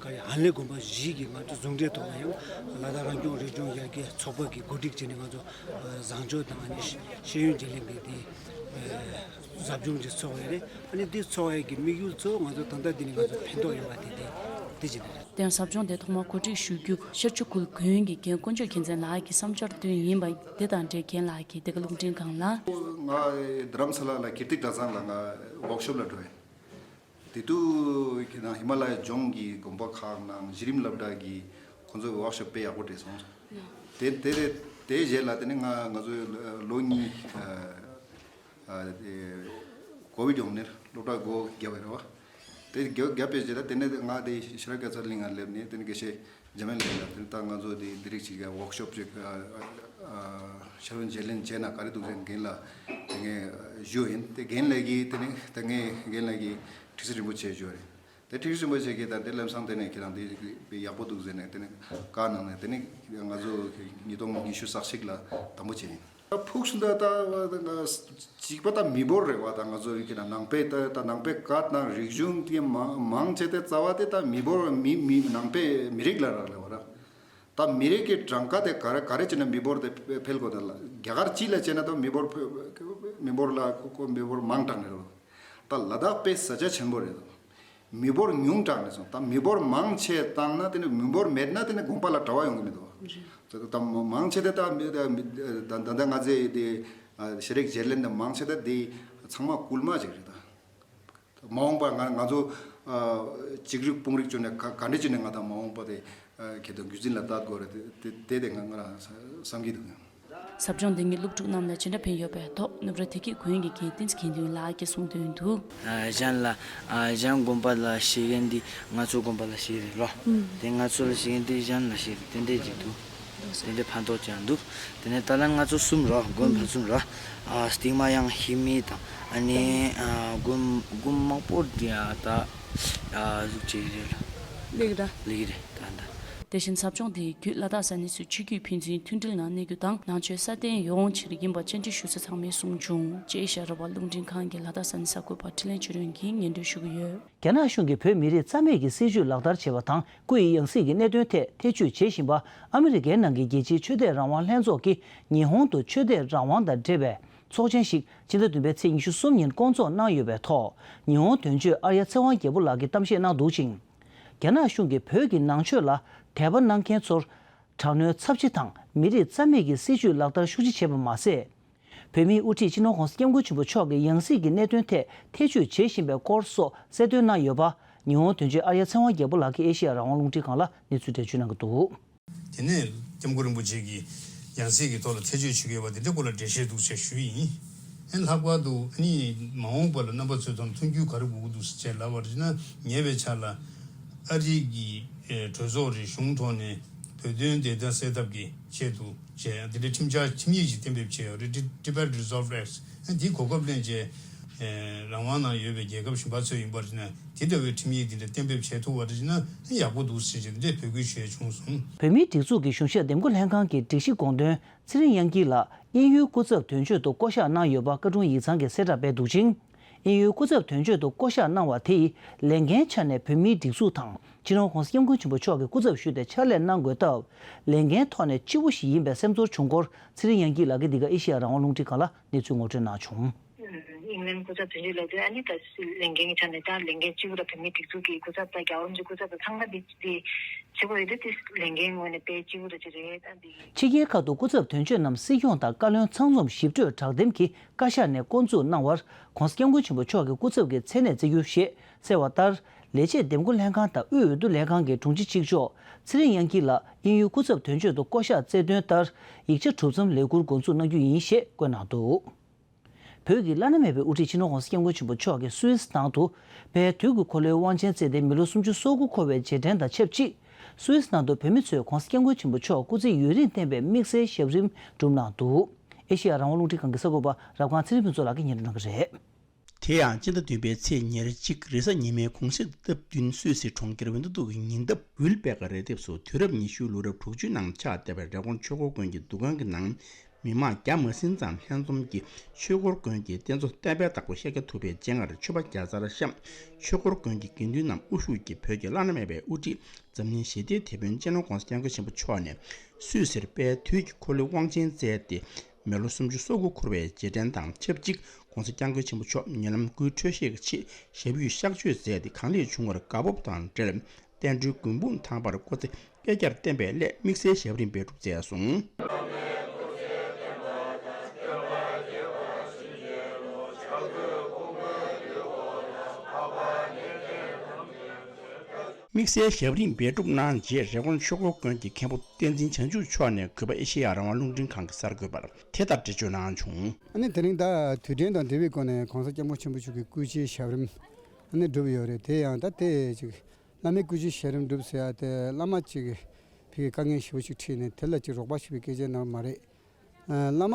ག་རེ། ཧན་ལེ་དགོན་པ་བཞི་གི་ང་ཚོ་ཟུང་འབྲེལ་ཐོག་ནས་ཡང་ལ་དྭགས་རང་སྐྱོང་རི་ལྗོངས་ཡར་རྒྱས་ཚོགས་པ་གིས་གོ་སྒྲིག་བྱས་ནས་ང་ཚོ་ཨ་བཟང་སྤྱོད་དང་། ཨ་ནི་ཤེས་ཡོན་བརྗེ་ལེན་གྱི་དེ་ཨ་ཟབ་སྦྱོང་ཅིག་ཚོགས་ཡོད་རེད། ཨ་ནི་འདི་ཚོགས་ཡས་ཀྱི་དམིགས་ཡུལ་གཙོ་བོ་ང་ཚོ་ད་ལྟ་འདི་ནས་ང་ཚོ་ཕན་ཐོགས་ཡོང་བ་དེ་དེ་འདི་ཅིག་རེད། དེ་ཡང་ཟབ་སྦྱོང་དེ་ཐོག་མར་གོ་སྒྲིག་ཞུ་རྒྱུ་ཤར་ཆུ་ཁུལ་དགོན་གྱི་རྒན་དཀོན་མཆོག་མཁྱེན་བརྩེ་ལགས་ཀྱི་བསམ་འཆར་བཏོན་ཡིན་པ། དེ་དང་འབྲེལ་རྒན་ལགས་ཀྱིས་འདི་ག་རླུང་འཕྲིན་ཁང་ལ། ང་རྡ་རམ་ས་ལ་ལ་ཀིརྟི་གྲྭ་ཚང་ལ་ང་ཝོག་ཤོབ་ལ་འགྲོ་ཡིན། དེ་དུས་ཁྱེད་རང་ཧི་མ་ལ་ཡའི་ལྗོངས་ཀྱི་དགོན་པ་ཁག་ནང་གཞི་རིམ་སློབ་གྲྭ་གི་ཁོང་ཚོའི་ཝོག་ཤོབ་དཔེ་ཡག་པོ་བྲིས་སོང་། དེ་དེ་དེ་རྗེས་ལ་དེ་ནི་ང་ང་ཚོའི་ལོ་གཉིས་ཨ་ཨ་དེ་ཀོ་བིད་ཡོང་ནས་སློབ་གྲྭ་སྒོ་བརྒྱབ་པ་རེད་བ། དེ་སྒོ་བརྒྱབ་པའི་རྗེས་ལ་དེ་ནས་ང་དེ་ཤེས་རབ་སྐྱེད་ཚལ་གླིང་ང་སླེབས་ནས་དེ་ནས་དགེ་བཤེས་འཇམ་དབྱངས་ལགས་ལ་དེ་ནས་ད་ང་ཚོ་དེ་འདི་རིགས་ཅིག་གི་ཝོག་ཤོབ་ཅིག་ཨ་ཨ་ཤེས་ཡོན་བརྗེ་ལེན་བྱས་ན་ག་རེ་འདུག་ཟེར་རྒན་ལ་དེ་ངས་ཞུས་ཡིན། དེ་རྒན་ལགས་ཀྱིས་དེ་ནས་ད་ངས་རྒན་ལགས་ཀྱིས་ཁྲི་ཟུར་རིན་པོ་ཆེ་ཞུས་རེད། དེ་ཁྲི་ཟུར་རིན་པོ་ཆེ་གིས་ད་དེ་ལམ་སང་དེ་ནས་ཁྱེད་རང་དེ་ཡག་པོ་འདུག་ཟེར་ནས་དེ་ནས་བཀའ་གནང་ནས། དེ་ནས་ང་ཚོ་ཉིས་སྟོང་ཉི་ཤུ་རྩ་གཅིག་ལ་དང་པོ་བྱས་ཡིན། ད་ཕུགས་སུ་ད་ད་གཅིག་པ་ད་མི་འབོར་རེད་བ། ད་ང་ཚོ་ཡིན་གྱི་ན་ནང་པའི་ད་ད་ནང་པའི་བཀའ་དང་རིག་གཞུང་དེ་མང་མང་ཆེ་དེ་རྩ་བ་དེ་ད་མི་འབོར་མི་མི་ནང་པའི་མི་རིགས་ལ་རག་ལས་བ་ར། ད་མི་རིགས་ཀྱི་གྲངས་ཀ་དེ་ག་རེ་ག་རེ་བྱས་ན་མི་འབོར་དེ་འཕེལ་དགོས་དེ་ལ། རྒྱ་གར་སྤྱི་ལ་བྱས་ན་ད་མི་འབོར་འཕེལ་མི་འབོར་ལ་ཁོ་ཁོ་མི་འབོར་མང་དྲགས་ནས་རེད། ད་ལ་དྭགས་དཔེ་ས་ཆ་ཆེན་པོ་རེད། མི་འབོར་ཉུང་དྲགས་ནས་སོང་། ད་མི་འབོར་མང་ཆེ་བཏང་ན་དེ་ནི་མི་འབོར་མེད་ན་དེ་ནི་དགོན་པ་ལ་གྲྭ་པ་ཡོང་གི་མི་འདུག་བ། ད་ད་མང་ཆེ་དེ་ད་མི་ད་ད་ད་ང་ཚོའི་དེ་ཤེས་རིག་བརྗེ་ལེན་དེ་མང་ཆེ་དེ་དེ་ཚང་མ་སྐུལ་མ་ཅིག་རེད་ད། མ་འོངས་པར་ང་ང་ཚོ་ཨ་གཅིག་རིག་སྤུན་རིག་བྱུང་ནས་ག་ག་འདྲ་བྱས་ནས་ང་དང་མ་འོངས་པ་དེ་ཨ་ཁྱེད་དང་རྒྱུད་འཛིན་ལ་ལྟ་དགོས་རེད། དེ་དེ་དེ་ང་ང་རང་བསམ་གྱི་འདུག། ཟབ་སྦྱོང་འདི་ཉིད་སློབ་ཕྲུག་རྣམས་ལ་ཇི་འདྲ་ཕན་ཡོད་པའི་ཐོག་ནུབ་ར་བདེ་སྐྱིད་དགོན་གྱི་རྒན་བསྟན་འཛིན་དགེ་འདུན་ལགས་ཀྱིས་གསུངས་དོན་དུ། ཨ་གཞན་ལ་ཨ་གཞན་དགོན་པ་ལ་ཞུགས་མཁན་འདི་ང་ཚོ་དགོན་པ་ལ་ཞུགས་རེད་ལོ། ཨུམ། དེ་ང་ཚོ་ལ་ཞུགས་མཁན་འདི་གཞན་ལ་ཞུགས་རེད། དེ་འདྲས་ཅིག་འདུག། དེ་འདྲའི་ཕན་ཐོགས་ཀྱང་འདུག། དེ་ནས་ད་ལན་ང་ཚོ་གསུམ་རོ། དགོན་ཕན་ཚུན་རོ། ཨ་སྟིང་མ་ཡང་ཧི་མི་དང་། ཨ་ནི་ཨ་དགོན་དགོན་མང་པོ་འདི་ཨ་ད་ཨ་ཟུག་ཅིག་རེད་ལ། ལེགས་ར། ལེགས་རེད་ད་ད། དེ་བཞིན་ཟབ་སྦྱོང་དེའི་བརྒྱུད་ལ་དྭགས་ས་གནས་སུ་ཆོས་བརྒྱུད་ཕན་ཚུན་མཐུན་སྒྲིལ་ངང་གནས་རྒྱུ་དང་། ནང་ཆོས་སྲ་བརྟན་ཡོང་ཕྱིར་ཡིན་པ་བཅར་འདྲི་ཞུ་ས་ཚང་མས་གསུངས་བྱུང་། ཅེས་ཤ་ར་བ་རླུང་འཕྲིན་ཁང་གི་ལ་དྭགས་ས་གནས་གསར་འགོད་པ་འཕྲིན་ལས་ཆོས་སྒྲོན་གྱིས་སྙན་སྒྲོན་ཞུ་གི་ཡོད། རྒྱ་ནག་གཞུང་གིས་བོད་མི་རིགས་རྩ་མེད་ཀྱི་སྲིད་བྱུས་ལག་བསྟར་བྱས་པ་དང་། སྐུ་ཡི་ཡང་སྲིད་ཀྱི་གནད་དོན་ཐད་ཐེ་བྱུས་བྱེད་བཞིན་པ། ཨ་མི་རི་ཀའི་ནང་གི་རྒྱལ་སྤྱིའི་ཆོས་དད་རང་དབང་ལྷན་ཚོགས་ཀྱིས་ཉི་ཧོང་དུ་ཆོས་དད་རང་དབང་དང་འབྲེལ་བའི་ཚོགས་ཆེན་ཞིག་ཕྱི་ཟླ་བདུན་པའི་ཚེས་ཉི་ཤུ་གསུམ་ཉིན་བསྐོང་ཚོགས་གནང་ཡོད་པའི་ཐོག། ཉི་ཧོང་དོན་གཅོད་ཨར་ཡ་ཚེ་དབང་རྒྱལ་པོ་ལགས་ཀྱིས་གཏམ་བཤད་གནང་འདུག་ཅིང་། རྒྱ་ནག་གཞུང་གིས་བོད་ཀྱི་ནང་ཆོས་ལ་དད་པ་གནང་མཁན་ཚོར་དྲག་གནོན་ཚབས་ཆེ་དང་། མི་རིགས་རྩ་མེད་ཀྱི་སྲིད་བྱུས་ལག་བསྟར་ཤུགས་ཆེ་བྱས་པ་མ་ཟད། བོད་མིའི་དབུ་ཁྲིད་སྤྱི་ནོར་༸གོང་ས་༸སྐྱབས་མགོན་ཆེན་པོ་མཆོག་གིས་ཡང་སྲིད་ཀྱི་གནད་དོན་ཐད་ཐེ་བྱུས་བྱེད་བཞིན་པའི་སྐོར་སོགས་གསལ་སྟོན་གནང་ཡོད་པ། ཉི་ཧོང་དོན་གཅོད་ཨརྱ་ཚེ་དབང་རྒྱལ་པོ་ལགས་ཀྱིས་ཨེ་ཤེ་ཡ་རང་དབང་རླུང་འཕྲིན་ཁང་ལ་གནས་ཚུལ་འགྲེལ་བརྗོད་གནང་གི་འདུག། དེ་ནས་༸སྐྱབས་མགོན་རིན་པོ་ཆེ་གིས་ཡང་སྲིད་ཀྱི་ཐོག་ལ་ཐེ་བྱུས་བྱེད་ཀྱི་ཡོད་པ་དེ་འདྲའི་སྐོར་ལ་འགྲེལ་བཤད་འདུག་ཅེས་ཞུས་ཡིན། ཨ་ནི་ལྷག་པར་དུ་ཨ་ནི་མ་འོངས་པ་ལ་རྣམ་པ་ཚོའི་ཐོག་ནས་མཐུན་འགྱུར་ག་རེ་དགོས་ཀྱི་འདུག་ཟེར་ལབ་པ་རེད་ན། ཉེ་བའི་ཆར་ལ་ཨ་རི་གི་ཨེ་གྲོས་ཚོགས་རེད། གཞུང་ཐོག་ནས་བོད་དོན་བདེན་མཐའ་གསལ་ཐབས་ཀྱི་ཆེད་དུ་བྱས་དེ་འདྲའི་ཁྲིམས་འཆར་ཁྲིམས་ཡིག་ཅིག་གཏན་འབེབས་བྱས་ཡོད་རེད། Ti- Tibet Resolve Act། ཨ་འདི་གོ་སྐབས་ལེན་བྱས་ཨེ་རང་དབང་ནང་ཡོད་པའི་རྒྱལ་ཁབ་གཞན་པ་ཚོ་ཡིན་པ་རེད་ན། དེ་ལྟ་བུའི་ཁྲིམས་ཡིག་འདི་འདྲ་གཏན་འབེབས་བྱས་ཐུབ་པ་རེད་ན་ཡག་པོ་འདུག་ཟེར་བྱས་འདི་འདྲའི་འབོད་སྐུལ་ཞུས་བྱུང་སོང་། བོད་མིའི་སྒྲིག་འཛུགས་ཀྱི་གཞུང་ཞབས་འདེམས་བསྐོ་ལྷན་ཁང་གི་སྒྲིག་གཞི་དགོངས་དོན་ཚེ་རིང་དབྱངས་སྐྱིད་ལགས་དབྱིན་ཡུལ་སྐུ་ཚབ་དོན་གཅོད་དུ་བསྐོ་གཞག་གནང་ཡོད་པ་བཀའ་དྲུང་ཡིག་ཚང་གིས་གསལ་བསྒྲགས་སྤེལ་འདུག་ཅིང་། དབྱིན་ཡུལ་སྐུ་ཚབ་དོན་གཅོད་དུ་བསྐོ་གཞག་གནང་བ་དེ་ཡིས་ལས་འགན་ཆ་ནས་བོད་མིའི་སྒྲིག་འཛུགས་དང་སྤྱི་ནོར་༸གོང་ས་༸སྐྱབས་མགོན་ཆེན་པོ་མཆོག་གི་སྐུ་ཚབ་ཞུས་ཏེ་ཕྱག་ལས་གནང་དགོས་སྟབས། ལས་འགན་ཐོག་ནས་ལྕི་པོ་ཞིག་ཡིན་པའི་སེམས་ཚོར་བྱུང་སྐོར་ཚེ་རིང་དབྱངས་སྐྱིད་ལགས་ཀྱིས་འདི་ག་ཨེ་ཤེ་ཡ་རང་དབང་རླུང་འཕྲིན་ཁང་ལ་གནས་ཚུལ་ངོ་སྤྲོད་གནང་བྱུང་། ཨིང་ལན་སྐུ་ཚབ་དོན་གཅོད་ལབ་དུས་ཨ་ནི་ད་ལས་འགན་གྱི་ཆ་ནས་ད་ལས་འགན་ལྕི་པོ་ར། བོད་མིའི་སྒྲིག་འཛུགས་ཀྱི་སྐུ་ཚབ་དང་རྒྱལ་བ་རིན་པོ་ཆེའི་སྐུ་ཚབ་དང་ཚང་མ་འདི་འདི་བྱེད་དགོས་ཡོད་དུས་དེ་ལས་འགན་ངོས་ནས་དཔེ་ལྕི་པོ་ར་ཅིག་རེད། ད་འདི་ཕྱི་རྒྱལ་ཁག་ཏུ་སྐུ་ཚབ་དོན་གཅོད་རྣམས་སྲིད་སྐྱོང་དང་བཀའ་བློན་ཚང་འཛོམས་ཞིབ་གྲོས་དྲག་འདེམས་ཀྱི་བཀའ་ཤག་ནས་བསྐོ་འཛུགས་གནང་བར་༸གོང་ས་༸སྐྱབས་མགོན་ཆེན་པོ་མཆོག་གི་སྐུ་ཚབ་ཀྱི་མཚན་གནས་བསྩལ་རྒྱུ་ཞེས་གསལ་བ་ལྟར། ལས་བྱེད་འདེམས་བསྐོ་ལྷན་ཁང་དང་དབུས་འོས་བསྡུ་ལས་ཁང་གི་དྲུང་ཆེ་གཅིག་ལྕོགས་ཚེ་རིང་དབྱངས་སྐྱིད་ལགས་དབྱིན་ཡུལ་སྐུ་ཚབ་དོན་གཅོད་དུ་བསྐོ་གཞག་སྩལ་དོན་ལྟར། ཡིག་ཆ་གྲུབ་མཚམས་ལས་འཁུར་འགོ་འཛུགས་གནང་རྒྱུ་ཡིན་ཞེས་བཀོད་གནང་འདུག། བོད་ཀྱི་བླ་ན་མེད་པའི་དབུ་ཁྲིད་སྤྱི་ནོར་༸གོང་ས་༸སྐྱབས་མགོན་ཆེན་པོ་མཆོག་གིས་སུད་སི་ནང་དུ་དཔལ་དུས་ཀྱི་འཁོར་ལོའི་དབང་ཆེན་བསྩལ་ཏེ་མི་ལོ་སུམ་ཅུ་སོ་དགུ་འཁོར་བའི་རྗེས་དྲན་དང་ཆབས་ཅིག། སུད་སི་ནང་དུ་བོད་མི་ཚོས་༸གོང་ས་༸སྐྱབས་མགོན་ཆེན་པོ་མཆོག་སྐུ་ཚེ་ཡུན་རིང་བརྟན་པའི་དམིགས་བསལ་ཞབས་རིམ་བསྒྲུབས་གནང་འདུག། ཨེ་ཤེ་ཡ་རང་དབང་རླུང་འཕྲིན་ཁང་གི་གསར་འགོད་པ་རབ་སྒང་ཚེ་རིང་ཕུན་ཚོགས་ལགས་ཀྱིས་སྙན་སྒྲོན་གནང་གི་རེད། དེ་ཡང་སྤྱི་ཟླ་བདུན་པའི་ཚེས་ཉེར་གཅིག་རེས་གཟའ་ཉི་མའི་གུང་སེང་སྟབས་བསྟུན་སུད་སི་གྲོང་ཁྱེར་ཝིན་ཏུ་ཏུག་གི་ཉེ་འདབས་ཝིལ་པེ་ཀ་རི་དེབ་སུ་དུས་རབས་ཉི་ཤུའི་ལོ་རབས་དྲུག་ཅུའི་ནང་ཆགས་བསྡད་པའི་རི་ཀོན་ཆོས་འཁོར་དགོན་གྱི་འདུ་ཁང་གི་ནང་མི་མང་བརྒྱ་མ་ཟིན་ཙམ་ལྷན་འཛོམས་ཀྱིས་ཆོས་འཁོར་དགོན་གྱི་རྟེན་གཙོ་བསྟན་པའི་བདག་པོ་ཤཱཀྱ་ཐུབ་པའི་སྤྱན་སྔར་མཆོད་པ་བརྒྱ་རྩར་བཤམས། ཆོས་འཁོར་དགོན་གྱི་དགེ་འདུན་རྣམས་དབུ་བཞུགས་ཀྱིས་བོད་ཀྱི་བླ་ན་མེད་པའི་དབུ་ཁྲིད་འཛམ་གླིང་ཞི་བདེའི་དེད་དཔོན་སྤྱི་ནོར་༸གོང་ས་༸སྐྱབས་མགོན་ཆེན་པོ་མཆོག་ནས་སུད་སིར་དཔལ་དུས་ཀྱི་འཁོར་ལོའི་དབང་ཆེན་བསྩལ་ཏེ། མི་ལོ་སུམ་ཅུ་སོ་དགུ་འཁོར་བའི་རྗེས་དྲན་དང་ཆབས་ཅིག་༸གོང་ས་༸སྐྱབས་མགོན་ཆེན་པོ་མཆོག་ཉེ་ལམ་སྐུའི་འཕྲོད་བཞེས་ཀྱི་ཆེད་ཞབས་ཡུལ་གཤགས་བཅོས་མཛད་དེ་གང་ལེགས་བྱུང་བར་དགའ་སྤོབས་དང་འབྲེལ། བསྟན་འགྲོའི་མགོན་དཔུང་དང་པར་སྐུ་ཚེ་བསྐལ་བརྒྱར་བརྟན་པའི་སླད་དམིགས་བསལ་ཞབས་རིམ་འབད་སྒྲུབ་མཛད་སོང་། དམིགས་བསལ་ཞབས་རིམ་འབད་སྒྲུབ་གནང་རྗེས་རི་ཀོན་ཆོས་འཁོར་དགོན་གྱི་མཁན་པོ་བསྟན་འཛིན་བྱང་ཆུབ་མཆོག་ནས་གུས་པ་ཨེ་ཤེ་ཡ་རང་དབང་རླུང་འཕྲིན་ཁང་གི་གསར་འགོད་པར་དེ་ལྟར་འགྲེལ་བརྗོད་གནང་བྱུང་། ཨ་ནི་དེ་རིང་ད་དུས་དྲན་དང་འབྲེལ་བའི་སྒོ་ནས་༸གོང་ས་༸སྐྱབས་མགོན་ཆེན་པོ་མཆོག་གི་སྐུ་ཕྱྭའི་ཞབས་རིམ་ཨ་ནི་བསྒྲུབས་ཡོད་རེད། དེ་ཡང་ད་དེ་ཅིག་བླ་མའི་སྐུ་ཕྱྭའི་ཞབས་རིམ་བསྒྲུབས་ཟེར་ཡ་དེ་བླ་མ་ཅིག་ཕ་གིའི་དཀའ་ངལ་ཞེ་པོ་ཅིག་འཕྲད་ནས་དེ་ལ་ཅིག་རོགས་པ་ཞུ་བའི་སྐད་ཆ་ནང་མ་རེད། ཨ་བླ་མ་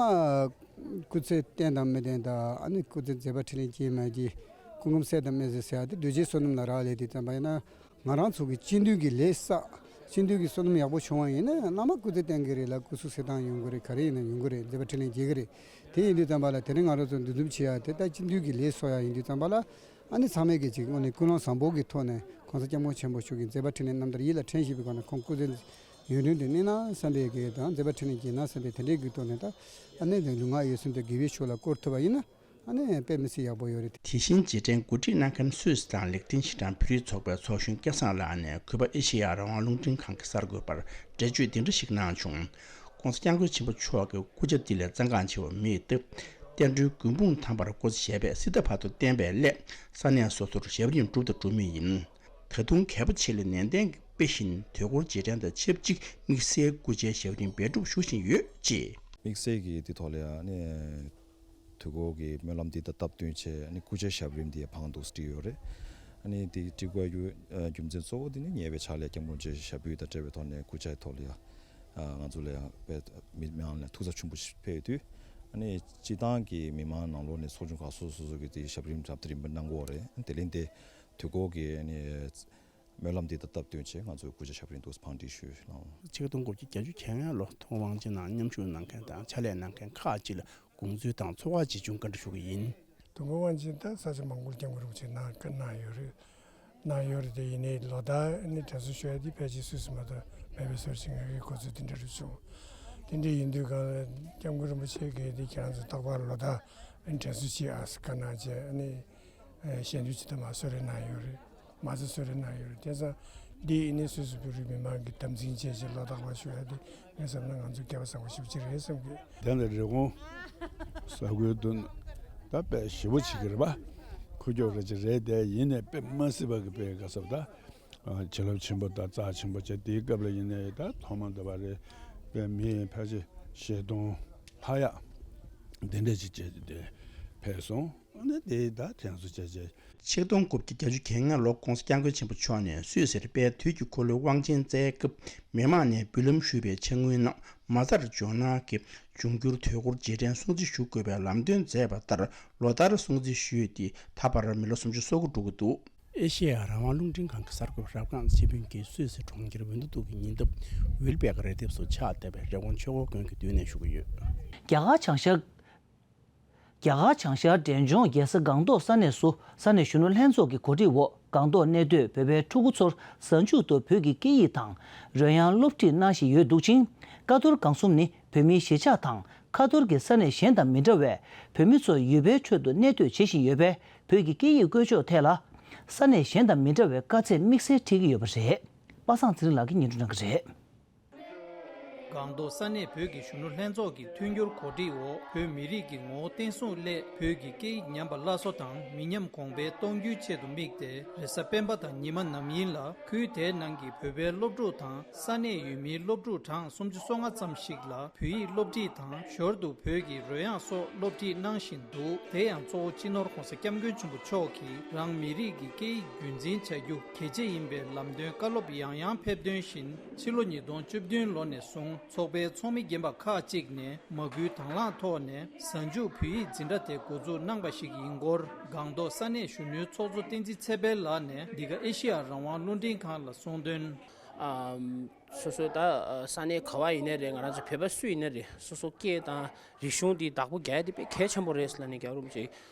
སྐུ་ཚེ་བརྟན་དང་མི་བརྟན་དང་ཨ་ནི་སྐུ་ཚེ་མཛད་པ་འཕྲིན་ལས་རྒྱས་མ་རྒྱས། སྐུ་ཁམས་གསལ་དང་མི་གསལ་ཟེར་ཡ་དེ་གདུལ་བྱའི་བསོད་ནམས་ལ་རག་ལས་དེ་ཙམ་པ་ཡིན་ན། ང་རང་ཚོ་གི་སྤྱི་འཐུས་ཀྱི་ལས་བསགས། སྤྱི་འཐུས་ཀྱི་བསོད་ནམས་ཡག་པོ་བྱུང་བ་ཡིན་ན་བླ་མ་སྐུ་ཚེ་བརྟན་གྱི་རེད་ལ། སྐུ་གཟུགས་གསལ་ཐང་ཡོང་གི་རེད། ག་རེ་ཡིན་ན་ཡོང་གི་རེད། མཛད་པ་འཕྲིན་ལས་རྒྱས་ཀྱི་རེད། དེ་ཡིན་དུས་ཙམ་པ་ལ་དེ་རིང་ང་རང་ཚོ་འདུ་འཛོམས་བྱེད་ཡ་དེ་ད་སྤྱི་འཐུས་ཀྱི་ལས་བཟོ་ཡ་ཡིན་དུས་ཙམ་པ་ལ། ཨ་ནི་ཚང་མས་ཀྱི་ཅིག་དངོས་གནས་ཀུན་སློང་བཟང་པོ་གི་ཐོག་ནས་༸གོང་ས་༸སྐྱབས་མགོན་ཆེན་པོ་མཆོག་གི་མཛད་པ་འཕྲིན་ལས་རྣམ་ཐར་ཡིད་ལ་དྲན་བཞིན་པའི་སྒོ་ནས་ཁོང་སྐུ་ཚེ་ཡུན་རིང་དུ་གནས་ན་བསམ་པའི་གི་དང་མཛད་པ་འཕྲིན་ལས་རྒྱས་ན་བསམ་པའི་དེ་འདྲའི་གི་ཐོག་ནས་ད་ཨ་ནི་ལུས་ངག་ཡིད་གསུམ་དུ་དགེ་བའི་ཕྱོགས་ལ་བཀོལ་ཐུབ་པ་ཡིན་ན། ཨ་ནི་དཔེ་མི་སྲིད་ཡག་པོ་ཡོད་རེད། དེ་བཞིན་རྗེས་དྲན་གོ་སྒྲིག་གནང་མཁན་སུད་སི་དང་ལེགས་ལྡན་ཞིང་ཀྲང་བོད་རིགས་ཚོགས་པའི་ཚོགས་གཞོན་སྐལ་བཟང་ལགས་ནས་གུས་པ་ཨེ་ཤེ་ཡ་རང་དབང་རླུང་འཕྲིན་ཁང་གི་གསར་འགོད་པར་འགྲེལ་བརྗོད་འདི་འདྲ་ཞིག་གནང་བྱུང་། ༸གོང་ས་༸སྐྱབས་མགོན་ཆེན་པོ་མཆོག་གི་སྐུ་ཕྱྭ་འདི་ལས་གཙང་ཁང་ཆེ་བ་མེད་སྟབས། བསྟན་འགྲོའི་མགོན་དཔུང་དང་པར་སྐུ་ཚེ་ཞབས་པད་སྲིད་མཐའ་བར་དུ་བརྟན་པའི་སླད་ས་གནས་སོ་སོར་ཞབས་རིམ་བསྒྲུབས་དང་སྒྲུབ་མུས་ཡིན། ད་དུང་གལ་པོ་ཆེ་ལས་ནན་ཏན་གྱིས་དཔེ་བཞིན་དུས་འཁོར་རྗེས་དྲན་དང་ཆབས་ཅིག་དམིགས་བསལ་སྐུ་ཕྱྭའི་ཞབས་རིམ་འབད་སྒྲུབ་ཞུ་བཞིན་ཡོད་ཅེས། དམིགས་བསལ་གྱིས་འདི་ཐོག་ལ་ཡང་ནས། དུས་འཁོར་གྱི་སྨོན་ལམ་འདི་དང་སྟབས་བསྟུན་བྱས་ཨ་ནི་སྐུ་ཕྱྭའི་ཞབས་རིམ་འདི་ཡང་བང་འདུག་སེ་བྲིས་ཡོད་རེད། ཨ་ནི་འདི་བྲིས་དགོས་རྒྱུ་ཨ་རྒྱུ་མཚན་གཙོ་བོ་འདི་ནི་ཉེ་བའི་ཆར་ལ་༸སྐྱབས་མགོན་ཆེན་ཞབས་ཕུལ་དང་འབྲེལ་བའི་ཐོག་ནས་སྐུ་ཕྱྭའི་ཐོག་ལ་ཡང་ཨ་ང་ཚོ་ལ་ཡང་དཔེ་མི་མང་ལ་ཐུགས་འཚབ་ཆེན་པོ་ཞིག་ཕེབས་ཡོད་དུས། ཨ་ནི་སྤྱི་བཏང་གི་མི་མང་ནང་ལོགས་ནས་ཚོགས་ཆུང་ཁག་སོ་སོ་སོ་སོ་གི་དེ་ཞབས་རིམ་རབ་དང་རིམ་པ་གནང་གི་ཡོད་རེད། དེ་ལས་འདི་དུས་འཁོར་གྱི་ཨ་ནི། སྨོན་ལམ་འདི་དང་སྟབས་བསྟུན་བྱས་ང་ཚོས་སྐུ་ཕྱྭའི་ཞབས་རིམ་འདུག་སེ་བང་སྒྲིག་ཞུས་གནང་། ཕྱི་ལོ་ཆིག་སྟོང་དགུ་བརྒྱ་བརྒྱད་ཅུ་གྱ་ལྔ་ལོ་ཐུབ་དབང་ཆེན་ནང་མཉམ་ཞུགས་གནང་མཁན་དང་ཕྱག་ལས་གནང་མཁན་ཁག་ཅིག་ལ་དགོངས་ཚུལ་དང་འཚོ་བ་ཇི་བྱུང་བཀའ་འདྲི་ཞུ་གི་ཡིན། དུས་འཁོར་དབང་ཆེན་ད་ས་སྐྱ་མང་སྒུར་སྐྱབས་མགོན་རིན་པོ་ཆེས་གནང་བཀའ་གནང་ཡོད་རེད། གནང་ཡོད་རེད། དེ་ཡིན་ནའི་ལོ་ལྟར་ནི་དྲན་གསོ་ཞུ་ཡ་འདི་ཕལ་ཆེར་སུད་སི་མ་གཏོགས་མེད་པའི་བཟོ་ཞིག་ང་གིས་གོ་ཚོད་དེ་འདྲ་རེ་བྱུང་། དེ་འདྲ་ཡིན་དུས་གང་ལ་སྐྱབས་མགོན་རིན་པོ་ཆེ་གིས་འདི་ཁྱེད་རང་ཚོ་རྟག་པར་ལོ་ལྟར་ནི་དྲན་གསོ་བྱེད་ཨ་ཟེར་བཀའ་གནང་བྱས་ནི། ཨེ་ཞལ་འདོན་ཇི་ལྟར་མ་གསོལ་རས་གནང་ཡོད་རེད། མ་གསོལ་གསོལ་རས་གནང་ཡོད་རེད། དེ་ཙང་འདི་ཡིན་ནའི་སུད་སི་བོད་རིགས་མི་མང་གི་དམ་འཛིན་བྱས་བྱས་ལོ་རྟག་པར་ཞུ་ཡ་དེ་ངས་བསམ་ན་ང་ཚོ་སྐལ་བ་བཟང་པོ་ཞེ་པོ་ཅིག་རེད་བསམ་གི། དེ་ལ་རི་ཀོན་ ས་ཁུལ་དུ་ད་དཔེ་ཞེ་པོ་བྱེད་ཀྱི་རེད་པ། ཁུག་ཀྱོག་ག་ཅིག་རེད་དེ། ཡིན་ནའི་དཔེ་མ་སྲིད་པ་གི་དཔེ་ག་ཟེར་བ་ད། བྱིན་རླབས་ཆེན་པོ་དང་རྩ་ཆེན་པོ་བྱས། དེའི་སྐབས་ལ་ཡིན་ནའི་ད་ཐོག་མ་འདི་པ་རེད། དཔེ་མི་ཕལ་ཆེར་བཞི་སྟོང་ལྷག་ཡག་འདི་འདྲ་ཅིག་བྱས་ཏེ་ཕེབས་སོང་། ཨ་ནི་དེ་ད་དེང་སང་བྱས་བྱས། ཆིག་སྟོང་དགུ་བརྒྱ་བརྒྱད་ཅུ་གྱ་ལྔ་ལོར་༸གོང་ས་༸སྐྱབས་མགོན་ཆེན་པོ་མཆོག་ནས་སུད་སིར་དཔལ་དུས་ཀྱི་འཁོར་ལོའི་དབང་ཆེན་བསྩལ་སྐབས། མི་མང་ནས་འབུལ་ལམ་ཞུས་པའི་ཕྱག་དངུལ་རྣམས་མ་རྩར་འབྱོར་གནང་གི་འབྱུང་འགྱུར་དུས་འཁོར་རྗེས་དྲན་སྲུང་བརྩི་ཞུ་དགོས་པའི་ལམ་སྟོན་མཛད་པ་ལྟར། ལོ་ལྟར་སྲུང་བརྩི་ཞུས་ཏེ་ད་བར་མི་ལོ་སུམ་ཅུ་སོ་དགུ་འགྲོ་གི་འདུག། ཨེ་ཤེ་ཡ་རང་དབང་རླུང་འཕྲིན་ཁང་གི་གསར་འགོད་པ་རབ་སྒང་ཚེ་ཕུན་གྱིས་སུད་སི་གྲོང་ཁྱེར་ཝིན་ཏུ་གི་ཉེ་འདབས་ཝིལ་པེ་ཀ་རི་དེབ་སུ་ཆགས་བསྡད་པའི་རི་ཀོན་ཆོས་འཁོར་དགོན་གྱི་མདུན་ནས་ཞུ་གི་ཡོད། རྒྱ་གར་བྱང་ཤར། རྒྱ་གར་བྱང་ཤར་འབྲས་ལྗོངས་རྒྱལ་ས་སྒང་ཏོག་ས་གནས་སུ་ས་གནས་གཞོན་ནུ་ལྷན་ཚོགས་ཀྱི་གོ་སྒྲིག་འོག་སྒང་ཏོག་གནས་སྡོད་བོད་པའི་ཕྲུ་གུ་ཚོར་གཟའ་མཇུག་ཏུ་བོད་ཀྱི་སྐད་ཡིག་དང་རོལ་དབྱངས་སློབ་ཁྲིད་གནང་བཞིན་ཡོད་འདུག་ཅིང་། ཀ་རྡོར་སྒང་གསུམ་ནི་བོད་མིའི་གཞིས་ཆགས་དང་། ཁ་ཐོར་གྱི་ས་གནས་གཞན་དང་མི་འདྲ་བས། བོད་མི་ཚོ་ཡུལ་པའི་ཁྲོད་དུ་གནས་སྡོད་བྱེད་བཞིན་ཡོད་པས། བོད་ཀྱི་སྐད་ཡིག་བཀོལ་ཕྱོགས་ཐད་ལ་ས་གནས་གཞན་དང་མི་འདྲ་བའི་དཀའ་ཚེགས་དམིགས་བསལ་འཕྲད་ཀྱི་ཡོད་པ་རེད། པ་སངས་ཚེ་རིང་ལགས་ཀྱིས་སྙན་སྒྲོན་གནང་གི་རེད། སྒང་ཏོག་ས་གནས་བོད་ཀྱི་གཞོན་ནུ་ལྷན་ཚོགས་ཀྱི་མཐུན་འགྱུར་གོ་སྒྲིག་འོག་བོད་མི་རིགས་ཀྱི་ངོ་བོ་བརྟན་སྲུང་སླད་བོད་ཀྱི་སྐད་ཡིག་ཉམས་པ་སླར་གསོ་དང་མི་ཉམས་གོང་འཕེལ་གཏོང་རྒྱུའི་ཆེད་དུ་དམིགས་ཏེ། རེས་གཟའ་སྤེན་པ་དང་ཉི་མ་ནམ་ཡིན་ལ་ཁུལ་དེའི་ནང་གི་བོད་པའི་སློབ་ཕྲུག་དང་ས་གནས་ཡུལ་མིའི་སློབ་ཕྲུག་གྲངས་སུམ་ཅུ་སོ་ལྔ་ཙམ་ཞིག་ལ་བོད་ཡིག་སློབ་ཁྲིད་དང་། ཞོར་དུ་བོད་ཀྱི་རོལ་དབྱངས་སོགས་སློབ་ཁྲིད་གནང་བཞིན་འདུག། དེ་ཡང་གཙོ་བོ་སྤྱི་ནོར་༸གོང་ས་༸སྐྱབས་མགོན་ཆེན་པོ་མཆོག་གིས་རང་མི་རིགས་ཀྱི་སྐད་ཡིག་རྒྱུན་འཛིན་བྱ་རྒྱུ་གལ་ཆེ་ཡིན་པའི་ལམ་སྟོན་བཀའ་སློབ་ཡང་ཡང་ཕེབས་དོན་བཞིན། ཕྱི་ལོ་ཉིས་སྟོང་བཅུ་བདུན་ལོ་ནས་བཟུང་ཚོགས་པའི་ཚོགས་མི་རྒན་པ་ཁག་ཅིག་ནས་མ་སྐུལ་དང་བླངས་ཐོག་ནས་གཟའ་མཇུག་བོད་ཡིག་འཛིན་གྲྭ་དེ་འགོ་འཛུགས་གནང་པ་ཞིག་ཡིན་སྐོར། སྒང་ཏོག་ས་གནས་གཞོན་ནུའི་ཚོགས་གཙོ་བསྟན་འཛིན་ཚེ་འཕེལ་ལགས་ནས་འདི་ག་ཨེ་ཤེ་ཡ་རང་དབང་རླུང་འཕྲིན་ཁང་ལ་གསུངས་དོན། ཨམ། སོ་སོའི་ད་ས་གནས་ག་བ་ཡིན་ནའི་རེད། ང་རང་ཚོ་བོད་པ་སུ་ཡིན་ནའི་རེད། སོ་སོ་སྐད་དང་རིག་གཞུང་འདི་བདག་པོ་རྒྱག་ཡ་དེ་དཔེ་གལ་ཆེན་པོ་རེད་ཟེར་ལབ་ནས། རྒྱལ་བ་རིན་པོ་ཆེ་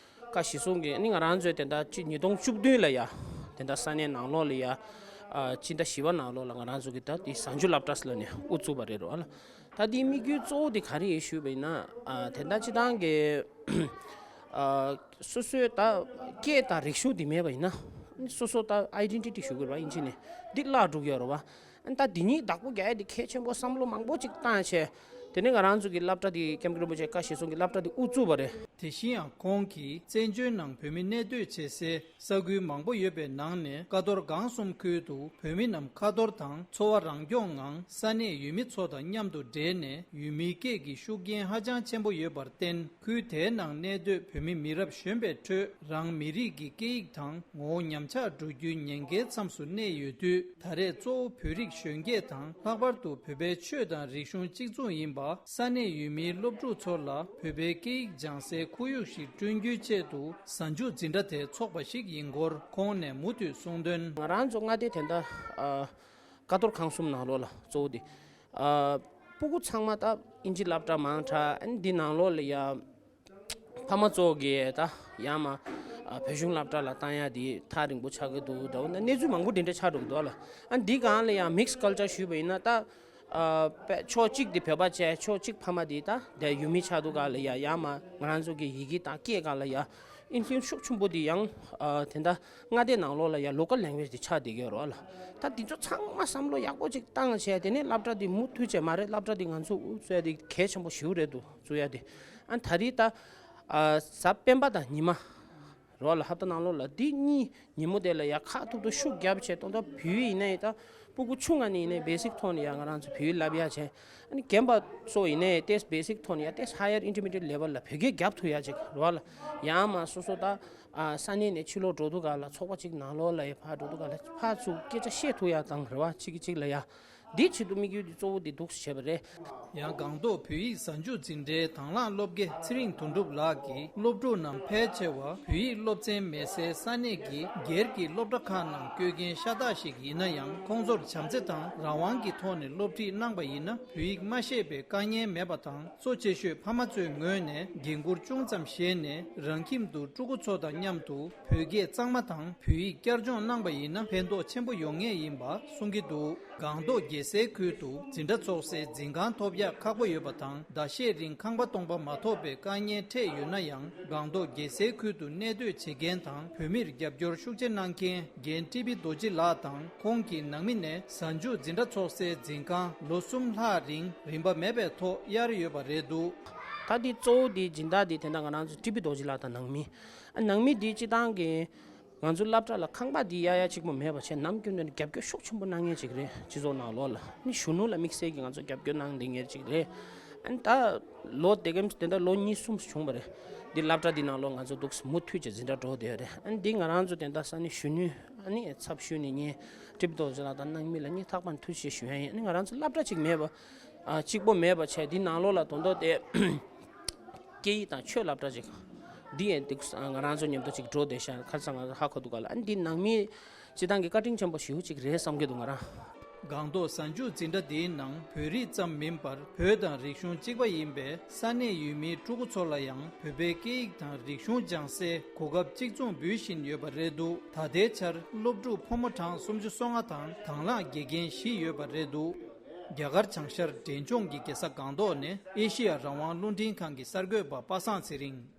བཀའ་གཞིར་བཟུང་གིས་ནི་ང་རང་ཚོའི་དེ་འདྲ་ཅི་ཉིས་སྟོང་བཅུ་བདུན་ལ་ཡ་དེ་འདྲ་ས་གནས་ནང་ལོགས་ལ་ཡ། ཨ། སྤྱི་ཟླ་བཞི་པ་ནང་ལོགས་ལ་ང་རང་ཚོ་གི་ད་དེ་གཟའ་མཇུག་སློབ་གྲྭ་ཟེར་ལབ་ནས་དབུ་བཙུགས་པ་རེད་རོ་ཨ་ལ། ད་དེའི་དམིགས་ཡུལ་གཙོ་བོ་དེ་ག་རེ་ཡིན་ཞུས་པ་ཡིན་ན། ཨ། དེ་འདྲ་སྤྱི་བཏང་གི་ཨ། སོ་སོའི་ད་སྐད་དང་རིག་གཞུང་དེ་མེད་པ་ཡིན་ན། སོ་སོ་ད་ཨའི་ཌེན་ཊི་ཊི་ཞུ་དགོས་རེད་པ། ཨིན་ཇི་ནས་འདི་བརླག་འགྲོ་གི་ཡོད་རེད་པ། ད་འདི་གཉིས་བདག་པོ་རྒྱག་ཡ་འདི་གལ་ཆེན་པོ། བསམ་བློ་མང་པོ་ཅིག་བཏང་བྱས། དེ་ནས་ང་རང་ཚོ་གི་སློབ་གྲྭ་འདི་སྐྱབས་མགོན་རིན་པོ་ཆེ་བཀའ་གཞིར་བཟུང་གི་སློབ་གྲྭ་འདི་དབུ་བཙུགས་པ་རེད། དེ་བཞིན་ཡང་ཁོང་གིས་བཙན་བྱོལ་ནང་བོད་མི་གནས་སྡོད་བྱེད་སའི་ས་ཁུལ་མང་པོ་ཡོད་པའི་ནང་ནས་ཀ་རྡོར་སྒང་གསུམ་ཁུལ་དུ་བོད་མི་རྣམས་ཁ་ཐོར་དང་འཚོ་བ་རང་སྐྱོང་ངང་ས་གནས་ཡུལ་མི་ཚོ་དང་མཉམ་དུ་འབྲེལ་ནས་ཡུལ་མིའི་སྐད་ཀྱི་ཤུགས་རྐྱེན་ཧ་ཅང་ཆེན་པོ་ཡོད་པར་བརྟེན། ཁུལ་དེའི་ནང་གནས་སྡོད་བོད་མི་མི་རབས་གཞོན་པའི་ཁྲོད་རང་མི་རིགས་ཀྱི་སྐད་ཡིག་དང་ངོ་བོ་ཉམས་ཆག་འགྲོ་རྒྱུའི་ཉེན་ཁའི་མཚམས་སུ་གནས་ཡོད་དུས། ད་རེས་གཙོ་བོ་བོད་རིགས་གཞོན་སྐྱེས་དང་། ལྷག་པར་དུ་བོད་པའི་ཆོས་དང་རིག་གཞུང་གཅིག་མཚུངས་ཡིན་པ་ས་གནས་ཡུལ་མིའི་སློབ་ཕྲུག་ཚོ་ལ་བོད་པའི་སྐད་ཡིག་སྦྱང་སའི་ཁོར་ཡུག་ཞིག་བསྐྲུན་རྒྱུའི་ཆེད་དུ་གཟའ་མཇུག་འཛིན་གྲྭ་དེ་འཚོགས་པ་ཞིག་ཡིན་སྐོར་ཁོང་ནས་མུ་མཐུད་གསུངས་དོན། ང་རང་ཚོ་མངའ་སྡེ་དེ་འདྲ། ཨ། ཀ་རྡོར་ཁང་གསུམ་ནང་ལོགས་ལ་གཙོ་བོ་དེ། ཨ། སྤུ་གུ་ཚང་མ་ད་ཨིན་ཇི་སློབ་གྲྭ་མང་དྲགས། ཨ་ནི་འདི་ནང་ལོགས་ལ་ཡ་ཕ་མ་ཚོ་གིས་ད་ཡང་མ། ཨ། བོད་གཞུང་སློབ་གྲྭ་ལ་བཏང་ཡ་དེ་ཐག་རིང་པོ་ཆགས་ཀྱི་འདུག་འདྲ་བོ་ན་གནས་ཚུལ་མང་པོ་འདི་འདྲ་ཆགས་འགྲོ་གི་འདུག་ཨ་ལ། ཨ་ནི་འདི་སྒང་ལ་ཡང་མིག་སི་ཀལ་ཅར་ཞུས་པ་ཡིན་ན་ད། ཨ། དཔེ་ཕྱོགས་གཅིག་དེ་བོད་པ་བྱས། ཕྱོགས་གཅིག་ཕ་མ་དེ་ད་དེ་ཡུལ་མི་ཆགས་འདུག་ག་ལ་ཡ། ཡང་མ་ང་རང་ཚོ་གི་ཡི་གེ་དང་སྐད་སྒང་ལ་ཡ་ཨིན་ཕུ་ལུ་ཨེན་སི་ཤུགས་ཆེན་པོ་དེ་ཡང་། ཨ། དེ་འདྲ་མངའ་སྡེ་ནང་ལོགས་ལ་ཡ་ལོ་ཀལ་ལེང་གུ་ཨེ་ཇི་དེ་ཆགས་བསྡད་ཀྱི་ཡོད་རེད་པ་ལ། ད་འདི་ཚོ་ཚང་མ་བསམ་བློ་ཡག་པོ་ཅིག་བཏང་བྱས། དེ་ནས་སློབ་གྲྭ་འདི་མུ་མཐུད་བྱས་མ་རེད། སློབ་གྲྭ་འདི་ང་ཚོ་དབུ་བཙུགས་ཡ་དེ་གལ་ཆེན་པོ་ཞེ་པོ་རེད་འདུག་བཙུགས་ཡ་དེ། ཨ། ད་རེས་ད། ཨ། གཟའ་སྤེན་པ་དང་ཉི་མ་རེད་པ་ལ། ཧབ་ཏ་ནང་ལོགས་ལ་འདི་གཉིས་ཉིན་མོ་དེ་ལ་ཡ་ཁ་ཐུག་ཐུག་ཤུགས་རྒྱབ་བྱས། ཏོག་ཏོག་བོད་ཡིག་ཡིན་ནའི་ད་སྤུ་གུ་ཆུང་ང་ནས་ཡིན་ནའི་བེ་སིག་ཐོག་ནས་ཡ་ང་རང་ཚོ་བོད་ཡིག་བསླབ་ཡ་བྱས། ཨ་ནི་རྒན་པ་ཚོ་ཡིན་ནའི་ཏོག་ཙམ་བེ་སིག་ཐོག་ནས་ཡ་ཏོག་ཙམ་ཧ་ཡར་ཨིན་ཊར་མི་ཌི་ཡེཊ་ལེ་ཝལ་ལ་བོད་སྐད་རྒྱབ་ཐུབ་ཡ་ཅིག་རེད་པ་ལ། ཡང་མ་སོ་སོ་ད། ཨ། ས་གནས་ནས་ཕྱི་ལོགས་འགྲོ་དུས་སྒང་ལ། ཚོགས་པ་གཅིག་ནང་ལོགས་ལ་ཡ་ཕར་འགྲོ་དུས་སྒང་ལ་ཕར་ཚུར་སྐད་ཆ་བཤད་ཐུབ་ཡ་དང་རེད་པ། གཅིག་གིས་གཅིག་ལ་ཡ། འདི་ཆེད་དུ་དམིགས་ཡུལ་འདི་འདུག་སེ་བྱས་པ་རེད། ཡང་སྒང་ཏོག་བོད་ཡིག་གཟའ་མཇུག་འཛིན་གྲྭའི་དང་བླངས་སློབ་དགེ་ཚེ་རིང་དོན་གྲུབ་ལགས་ཀྱིས། སློབ་ཕྲུག་རྣམས་ཕལ་ཆེ་བ་བོད་ཡིག་སློབ་ཚན་མེད་སའི་ས་གནས་ཀྱི་སྒེར་གྱི་སློབ་གྲྭ་ཁག་ནང་བསྐྱོད་མཁན་ཤ་སྟག་ཞིག་ཡིན་ན་ཡང་། ཁོང་ཚོར་བྱམས་བརྩེ་དང་རང་དབང་གི་ཐོག་ནས་སློབ་ཁྲིད་གནང་པ་ཡིན་ན། བོད་ཡིག་མ་ཤེས་པའི་དཀའ་ངལ་མེད་པ་དང་། གཙོ་ཆེ་ཤོས་ཕ་མ་ཚོའི་ངོས་ནས་འགན་འཁུར་ཅུང་ཙམ་བཞེས་ནས། རང་ཁྱིམ་དུ་ཕྲུ་གུ་ཚོ་དང་མཉམ་དུ་བོད་སྐད་གཙང་མ་དང་བོད་ཡིག་བསྐྱར་སྦྱོང་གནང་པ་ཡིན་ན། ཕན་ཐོགས་ཆེན་པོ་ཡོང་ངེས་ཡིན་པ་གསུང་གི་འདུག། སྒང་ཏོག་རྒྱལ་སའི་ཁུལ་དུ་འཛིན་གྲྭ་ཚོགས་སའི་འཛིན་ཁང་ཐོབ་ཡག་ཁག་པོ་ཡོད་པ་དང་། ཟླ་ཤས་རིང་ཁང་པ་སྟོང་པ་མ་ཐོབ་པའི་དཀའ་ངལ་འཕྲད་ཡོད་ན་ཡང་། སྒང་ཏོག་རྒྱལ་སའི་ཁུལ་དུ་གནས་སྡོད་བྱེད་མཁན་དང་བོད་མིར་རྒྱབ་སྐྱོར་ཤུགས་ཆེ་གནང་མཁན་རྒན་ཀྲི་པི་རྡོ་རྗེ་ལགས་དང་། ཁོང་གི་ནང་མི་ནས་གཟའ་མཇུག་འཛིན་གྲྭ་ཚོགས་སའི་འཛིན་ཁང་ལོ་གསུམ་ལྷག་རིང་རིན་པ་མེད་པའི་ཐོག་གཡར་ཡོད་པ་རེད་འདུག། ད་འདི་གཙོ་བོ་འདི་སྦྱིན་བདག་འདི་དེ་འདྲ་ང་རང་ཚོ་ཀྲི་པི་རྡོ་རྗེ་ལགས་དང་ནང་མི། ཨ་ནང་མི་འདི་སྤྱི་བཏང་གི་ང་ཚོ་སློབ་གྲྭ་ལ་ཁང་པ་འདི་ཡ་ཡ་གཅིག་པོ་མེད་པ་བྱས་ནམ་རྒྱུན་དུ་ནས་རྒྱབ་སྐྱོར་ཤུགས་ཆེན་པོ་གནང་མཁན་ཅིག་རེད། སྤྱི་ཚོགས་ནང་ལོགས་ལ་ནི་གཞོན་ནུ་ལ་དམིགས་བསལ་གྱི་ང་ཚོ་རྒྱབ་སྐྱོར་གནང་བསྡད་མཁན་ཅིག་རེད། ཨ་ནི་ད་ལོ་དེ་གམ་དེ་འདྲ་ལོ་གཉིས་གསུམ་བྱུང་བ་རེད། འདི་སློབ་གྲྭ་འདི་ནང་ལོགས་ང་ཚོ་འདུག་མུ་མཐུད་ཅིག་འཛིན་གྲྭ་འགྲོ་བསྡད་ཡོད་རེད། ཨ་ནི་འདི་ང་རང་ཚོ་དེ་འདྲ་ས་གནས་གཞོན་ནུ་ཨ་ནི་ཚབ་ཞུས་ནས་ངས་ཀྲི་པི་རྡོ་རྗེ་ལགས་དང་ནང་མི་ལ་ངས་ལྷག་པར་ཐུགས་རྗེ་ཆེ་ཞུ་ཡ་ཡིན། ཨ་ནི་ང་རང་ཚོ་སློབ་གྲྭ་གཅིག་མེད་པ། ཨ་གཅིག་པོ་མེད་པ་བྱས་འདི་ནང་ལོགས་ལ་དོན་དག་དེ་སྐད་ཡིག་དང་ཆོས་སློབ་གྲྭ་ཅིག་འདི་ཡང་འདི་ང་རང་ཚོ་མཉམ་དུ་ཅིག་འགྲོ་བསྡད་ཤག་ཁ་སང་ང་ཚོ་ཧ་གོ་འདུག་ག་ལ། ཨ་འདི་ནང་མི་སྤྱི་བཏང་གི་བཀའ་དྲིན་ཆེན་པོ་ཞེ་པོ་ཅིག་རེད་བསམ་གྱི་འདུག་ང་རང་། སྒང་ཏོག་གཟའ་མཇུག་འཛིན་གྲྭ་འདིའི་ནང་བོད་རིགས་ཙམ་མིན་པར་བོད་དང་རིག་གཞུང་གཅིག་པ་ཡིན་པའི་ས་གནས་ཡུལ་མིའི་ཕྲུ་གུ་ཚོ་ལ་ཡང་བོད་པའི་སྐད་ཡིག་དང་རིག་གཞུང་སྦྱང་སའི་གོ་སྐབས་གཅིག་མཚུངས་འབུལ་བཞིན་ཡོད་པ་རེད་འདུག་ད་ལྟའི་ཆར་སློབ་ཕྲུག་ཕོ་མོ་གྲངས་སུམ་ཅུ་སོ་ལྔ་དང་དང་བླངས་དགེ་རྒན་བཞི་ཡོད་པ་རེད་འདུག་རྒྱ་གར་བྱང་ཤར་འབྲས་ལྗོངས་ཀྱི་རྒྱལ་ས་སྒང་ཏོག་ནས་ཨེ་ཤི་ཡ་རང་དབང་རླུང་འཕྲིན་ཁང་གི་གསར་འགོད་པ་པ་སངས་ཚེ་རིང་།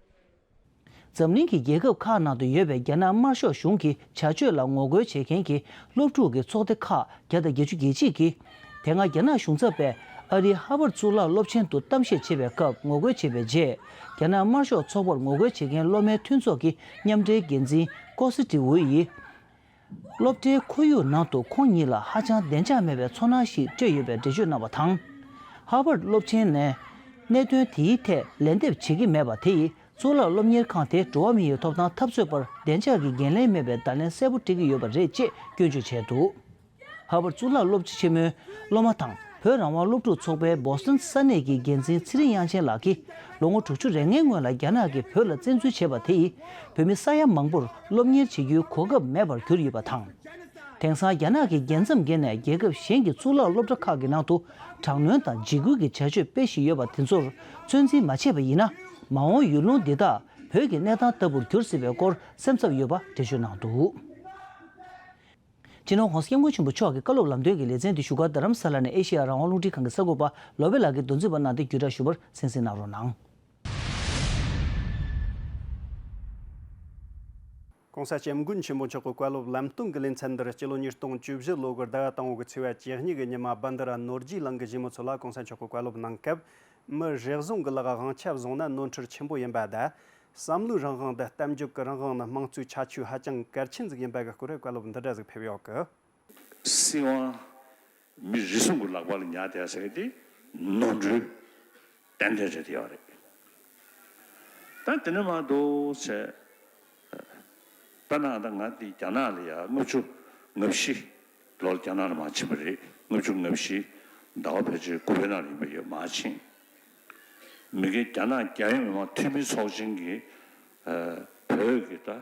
འཛམ་གླིང་གི་རྒྱལ་ཁབ་ཁག་ནང་དུ་ཡོད་པའི་རྒྱ་ནག་དམར་ཤོག་གཞུང་གི་བྱ་སྤྱོད་ལ་ངོ་རྒོལ་བྱེད་མཁན་གྱི་སློབ་ཕྲུག་གི་ཚོགས་སྡེ་ཁག་བརྒྱ་དང་བརྒྱད་ཅུ་གྱ་གཅིག་གིས། དེ་སྔ་རྒྱ་ནག་གཞུང་ཚབ་པས་ཨ་རིའི་ཧ་ཝར་གཙུག་ལག་སློབ་ཆེན་དུ་གཏམ་བཤད་བྱེད་པའི་སྐབས་ངོ་རྒོལ་བྱས་པའི་རྗེས། རྒྱ་ནག་དམར་ཤོག་ཚོགས་པར་ངོ་རྒོལ་བྱེད་མཁན་སློབ་མའི་མཐུན་ཚོགས་ཀྱི་མཉམ་འབྲེལ་འགན་འཛིན་ཀོ་སི་ཏི་ཝུའུ་ཡིས། སློབ་གྲྭའི་ཁོར་ཡུག་ནང་དུ་ཁོང་ཉིད་ལ་ཧ་ཅང་བདེ་འཇགས་མེད་པའི་ཚོར་སྣང་ཞིག་སྤྲད་ཡོད་པའི་འགྲེལ་བརྗོད་གནང་བ་དང་། ཧ་ཝར་སློབ་ཆེན་ནས་གནད་དོན་དེའི་ཐད་ལན་འདེབས་བྱེད་ཀྱི་མེད་པ་དེ་ཡིས། གཙུག་ལག་སློབ་གཉེར་ཁང་དེ་འགྲོ་བ་མིའི་ཐོབ་ཐང་འཐབ་རྩོད་པར་བདེ་འཇགས་ཀྱི་འགན་ལེན་མེད་པའི་བརྡ་ལན་གསལ་པོ་སྤྲད་ཀྱི་ཡོད་པ་རེད་ཅེས་སྐྱོན་བརྗོད་བྱས་འདུག་ཧ་ཝར་གཙུག་ལག་སློབ་ཆེན་མོའི་སློབ་མ་དང་བོད་རང་དབང་སློབ་ཕྲུག་ཚོགས་པའི་བོ་སི་ཊོན་ས་གནས་ཀྱི་འགན་འཛིན་ཚེ་རིང་དབྱངས་ཅན་ལགས་ཀྱིས། ལོ་ངོ་དྲུག་ཅུ་རེ་ལྔའི་སྔོན་ལ་རྒྱ་ནག་གིས་བོད་ལ་བཙན་འཛུལ་བྱས་པ་དེ་ཡིས། བོད་མི་ས་ཡ་མང་པོར་སློབ་གཉེར་བྱེད་རྒྱུའི་གོ་སྐབས་མེད་པར་གྱུར་ཡོད་པ་དང་། དེང་སང་རྒྱ་ནག་གིས་རྒྱལ་མཚམས་བརྒལ་ནས་རྒྱལ་ཁབ་གཞན་གྱི་གཙུག་ལག་སློབ་གྲྭ་ཁག་གི་ནང་དུ་དྲག་གནོན་དང་འཇིགས་སྐུལ་གྱི་བྱ་སྤྱོད་སྤེལ་བཞིན་ཡོད་པ་དེ་ཚོར་ཚོད་འཛིན་མ་བྱས་པ་ཡིན་ན། མ་འོངས་ཡུལ་ལུང་འདི་དག་བོད་ཀྱི་གནས་སྟངས་ལྟ་བུར་འགྱུར་སྲིད་པའི་སྐོར་སེམས་འཚབ་ཡོད་པ་འགྲེལ་བརྗོད་གནང་འདུག་སྤྱི་ནོར་༸གོང་ས་༸སྐྱབས་མགོན་ཆེན་པོ་མཆོག་གི་བཀའ་སློབ་ལམ་སྟོན་གྱི་ལེ་ཚན་འདི་བཞུགས་སྒར་རྡ་རམ་ས་ལ་ནས་ཨེ་ཤེ་ཡ་རང་དབང་རླུང་འཕྲིན་ཁང་གི་གསར་འགོད་པ་ལོ་པེ་ལགས་ཀྱིས་མདོ་འཛིན་པ་གནང་སྟེ་བརྒྱུད་བསྒྲགས་ཞུ་བར་གསན་གཟིགས་གནང་རོགས་གནང་།༸གོང་ས་༸སྐྱབས་མགོན་ཆེན་པོ་མཆོག་གི་བཀའ་སློབ་ལམ་སྟོན་གྱི་ལེ་ཚན་འདིར་སྤྱི་ལོ་ཉིས་སྟོང་བཅུ་བཞི་ལོ་འགོར་ཟླ་བ་དང་པོ་གི་ཚེས་པ་བཅུ་གཉིས་ཀྱི་ཉི་མ་བན་དྷ་ར་ནོར་རྗེ་གླིང་གི་གཞིས་མི་ཚོ་ལ་༸གོང་ས་མཆོག་གི་བཀའ་སློབ་གནང་སྐབས། མི་རེ་ཟུང་གི་ལག་དབང་ཆ་བཟུང་ན་ནོར་འཁྲུལ་ཆེན་པོ་ཡིན་པ་དང་། བསམ་བློའི་རང་དབང་དང་གཏམ་བརྗོད་ཀྱི་རང་དབང་ནི་དམངས་གཙོའི་ཁྱད་ཆོས་ཧ་ཅང་གལ་ཆེན་ཟིག་ཡིན་པ་གི་སྐོར་བཀའ་སློབ་འདི་འདྲ་ཟིག་ཕེབས་ཡོད་གི། སྲིད་དབང་མི་རེ་ཟུང་གི་ལག་པ་ལ་ཉར་བསྡད་ཟེར་གི་དེ་ནོར་འཁྲུལ་ཏན་ཏན་རེད་ཡོད་རེད། ད་དེ་ནས་མ་གཏོགས་བྱས། ད་ནང་ད་ང་དེ་རྒྱ་ནག་ལ་ཡ་ལྔ་བཅུ་ང་བཞི་ལོར་རྒྱ་ནག་ལ་མར་ཕྱིན་པ་རེད། ལྔ་བཅུ་ང་བཞི་ཟླ་བ་ཕལ་ཆེར་དགུ་པའི་ནང་ལ་ཡིན་པ་ཡོད་མར་ཕྱིན། མི་སྒེར་རྒྱ་ནག་རྒྱལ་ཡོངས་མི་དམངས་འཐུས་མི་ཚོགས་ཆེན་གྱི་ཨ་བོད་ཀྱི་ད་ཨ་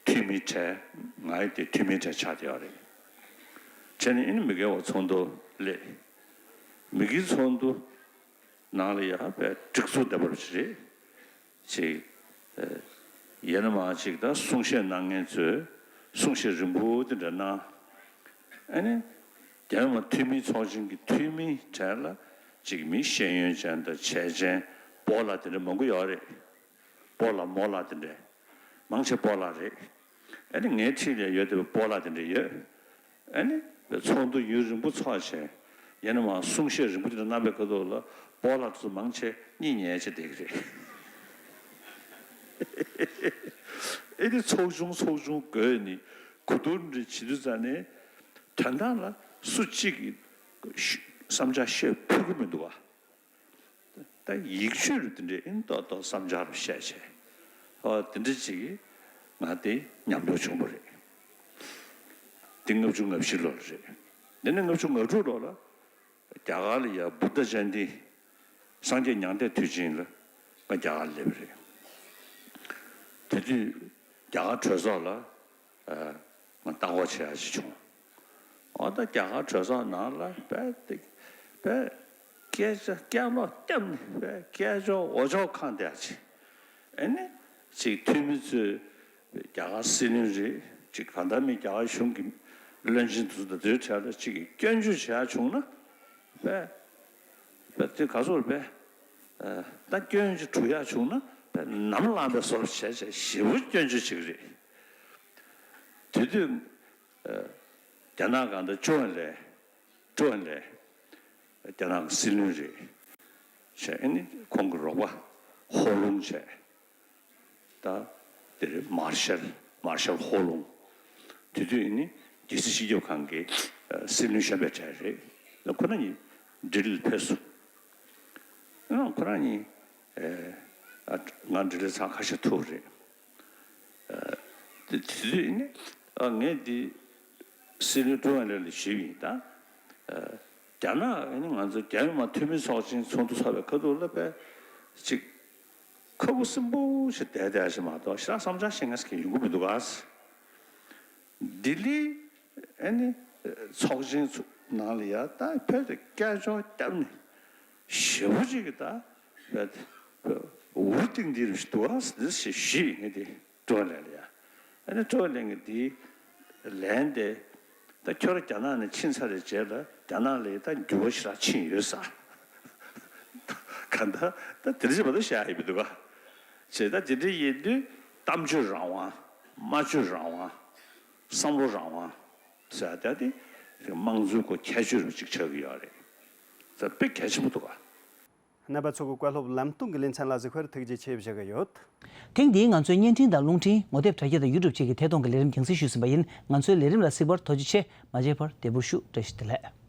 འཐུས་མི་གྲས་ང་ཡི་དེ་འཐུས་མི་གྲས་ཆགས་བསྡད་ཡོད་རེད། བྱས་ནས་ཨ་ནི་མི་སྒེར་བ་ཚོགས་འདུ་སླེབས། མི་སྒེར་ཚོགས་འདུ་ནང་ལ་ཡ་བས་སྒྲིག་འཛུགས་བདེ་བར་ཞིག་རེད། ཅིག་ཨ་ཡིན་ན་མ་ཅིག་ད་གསུང་བཤད་གནང་མཁན་ཚོས་གསུང་བཤད་རིང་པོ་དེ་འདྲ་གནང་། ཨ་ནི་རྒྱལ་ཡོངས་འཐུས་མི་ཚོགས་ཆེན་གྱི་འཐུས་མི་གྲས་ལ་ཅིག་མི་ཤེས་ཡོན་ཅན་དང་བྱས་ཅན་སྤོ་ལགས་དེ་འདྲ་མང་པོ་ཡོད་རེད། སྤོ་ལགས་རྨོ་ལགས་དེ་འདྲ་མང་ཆེ་སྤོ་ལགས་རེད། ཨ་ནི་ངའི་འཁྲིས་ལ་ཡོད་བསྡད་པའི་སྤོ་ལགས་དེ་འདྲ་ཡོད། ཨ་ནི་ཚོགས་འདུ་ཡུན་རིང་པོ་ཚོགས་བྱས། ཡིན་ན་མ་གསུང་བཤད་རིང་པོ་དེ་འདྲ་གནང་པའི་ཁ་ཐོག་ལ་སྤོ་ལགས་ཚོ་མང་ཆེ་གཉིད་ཉལ་བྱས་བསྡད་ཀྱི་རེད། ཨེ་དེ་ཚོགས་ཆུང་ཚོགས་ཆུང་དགོས་ནི་གོ་བསྡུར་འདྲ་བྱེད་དུས་ཙ་ནས་དོན་དག་ལ་སུ་གཅིག་གིས་བསམ་འཆར་བཤད་ཕོད་ཀྱི་མི་འདུག་བ། ད་ཡིག་ཆོས་རུ་དེ་འདྲའི་ཨིན་ཏོག་ཏོག་བསམ་འཆར་བཤད་བྱས། ཨོ་དེ་འདྲ་ཅིག་ང་དེ་ཉམས་མྱོང་བྱུང་བ་རེད། དེ་ལྔ་བཅུ་ང་བཞི་ལོར་རེད། དེ་ནས་ལྔ་བཅུ་ང་དྲུག་ལོ་ལ་རྒྱ་གར་ལ་ཡ་བུདྡྷ་ཇ་ཡན་ཏི་སངས་རྒྱས་མྱང་འདས་དུས་ཆེན་ལ་ང་རྒྱ་གར་སླེབས་པ་རེད། དེ་དུས་རྒྱ་གར་གྲོས་ཚོགས་ལ་ང་ལྟ་སྐོར་བྱེད་ཡ་ཞིག་བྱུང་། འོ་ད་རྒྱ་གར་གྲོས་ཚོགས་ནང་ལ་དཔེ་དེ་དཔེ་སྐད་ཆ་སྐད་ལོག་བརྒྱབ་ནས་དཔེ་སྐད་ཅོར་འོ་ཅོག་གང་བསྡད་ཅིག་ཨེ་ནི་ཅིག་འཐུས་མི་ཚོས་རྒྱ་གར་སྲིད་བློན་རེད་ཅིག་གང་ལྟར་མིན་རྒྱ་གར་གཞུང་གི་བློན་ཆེན་དེ་ཚོ་དང་དེའི་གྲས་ལ་ཅིག་སྐྱོན་བརྗོད་བྱེད་ཡ་བྱུང་ན་དཔེ་དཔེ་དེ་ག་ཚོད་རེད་དཔེ་ད་སྐྱོན་ཅིག་གྲུ་ཡ་བྱུང་ན་དཔེ་ནམ་ལངས་པའི་བཟོ་བྱས་བྱས་ཞེ་པོ་སྐྱོན་བརྗོད་བྱེད་ཀྱི་རེད། དེ་དུས་རྒྱ་ནག་གང་ལྟར་ཅོ་ཨན་ལེ། ཀྲུའུ་ཨན་ལེ། རྒྱ་ནག་གི་སྲིད་བློན་རེད། བྱས། ཨ་ནི་ཁོང་གི་རོགས་པ་ཧོ་ལུང་བྱས། ད་དེ་རེད། མར་ཤལ། མར་ཤལ་ཧོ་ལུང་། དེ་དུས་ཨ་ནི་རྒྱལ་སྲིད་སྤྱི་ཁྱབ་ཁང་གི་ཨ་སྲིད་བློན་གཞོན་པའི་གྲས་རེད། ཁོ་རང་གཉིས་ལྡི་ལིར་ཕེབས་སོང་། ཨ་ཁོ་རང་གཉིས་ཨ་ང་ལྡི་ལི་ཚང་ཁ་ཤས་ཐུག་རེད། ཨ་དེ་དེ་དུས་ཨ་ནི་ཨ་ངས་འདི་སྲིད་བློན་ཀྲོའུ་ཨེན་ལའེ་ལ་ཞུས་པ་ཡིན། ད་ཨ་རྒྱ་ནག་ཨ་ནི་ང་ཚོ་རྒྱ་མི་དམངས་འཐུས་མི་ཚོགས་ཆེན་ཚོགས་འདུ་ཚོགས་པའི་ཁ་ཐུག་ལ་དཔེ་ཅིག་ཁ་ཁུ་སིམ་པོ་ཞིག་བསྡད་བསྡད་ཞིག་མ་གཏོགས་ཞེ་དྲག་བསམ་འཆར་བཤད་མཁན་ཞིག་ཡོང་གི་མི་འདུག་ག། ལྡི་ལི་ཨ་ནི་ཚོགས་ཆེན་ཚོ་ནང་ལ་ཡ་ད་བོད་དེ་སྐད་ཅོར་བརྒྱབ་ནས་ཞེ་པོ་ཅིག་གི་ད་བོད་འུར་ཏིང་འདི་རུ་ཞིག་འདུག་ག། འདི་ཞིག་ཞུས་ཡིན། ངས་དེ་ཀྲོའུ་ཨེན་ལའེ་ལ་ཡ། ཨ་ནི་ཀྲོའུ་ཨེན་ལའེ་གིས་འདི་ལན་དེ། ད་ཁྱོད་རང་རྒྱ་ནག་ནས་ཕྱིན་ཚར་བའི་རྗེས་ལ་རྒྱ་ནག་ལ་ད་འགྱུར་བ་ཞེ་དྲག་ཕྱིན་ཡོད་ས། གང་ལྟར་ད་དེ་འདྲ་ཞིག་མ་གཏོགས་བཤད་ཡ་ཡོད་མི་འདུག་ག། བྱས་ད་དེ་འདྲ་ཡིན་དུས་གཏམ་བརྗོད་རང་དབང་། སྨྲ་བརྗོད་རང་དབང་། བསམ་བློ་རང་དབང་ཟེར་ཡ་དེ་དམངས་གཙོའི་སྒོ་ཁྱད་ཆོས་རུ་གཅིག་ཆགས་ཀྱི་ཡོད་རེད། ད་དཔེ་གལ་ཆེན་པོ་འདུག་ག། རྣམ་པ་ཚོ་གི་བཀའ་སློབ་ལམ་སྟོན་གྱི་ལེ་ཚན་ལ་གཟིགས་པར་ཐུགས་རྗེ་ཆེ་ཞུ་གི་ཡོད། ཐེངས་འདིའི་ང་ཚོའི་བརྙན་འཕྲིན་དང་རླུང་འཕྲིན་ངོ་དེབ་དྲ་རྒྱ་དང་ཡུ་ཊུབ་བཅས་ཀྱི་ཐད་གཏོང་གི་ལས་རིམ་རྒྱང་སྲིང་ཞུས་ཟིན་པ་ཡིན། ང་ཚོའི་ལས་རིམ་ལ་གཟིགས་པར་ཐུགས་རྗེ་ཆེ། མ་མཇལ་བར་བདེ་པོ་བཞུགས། བཀྲ་ཤིས་བདེ་ལེགས།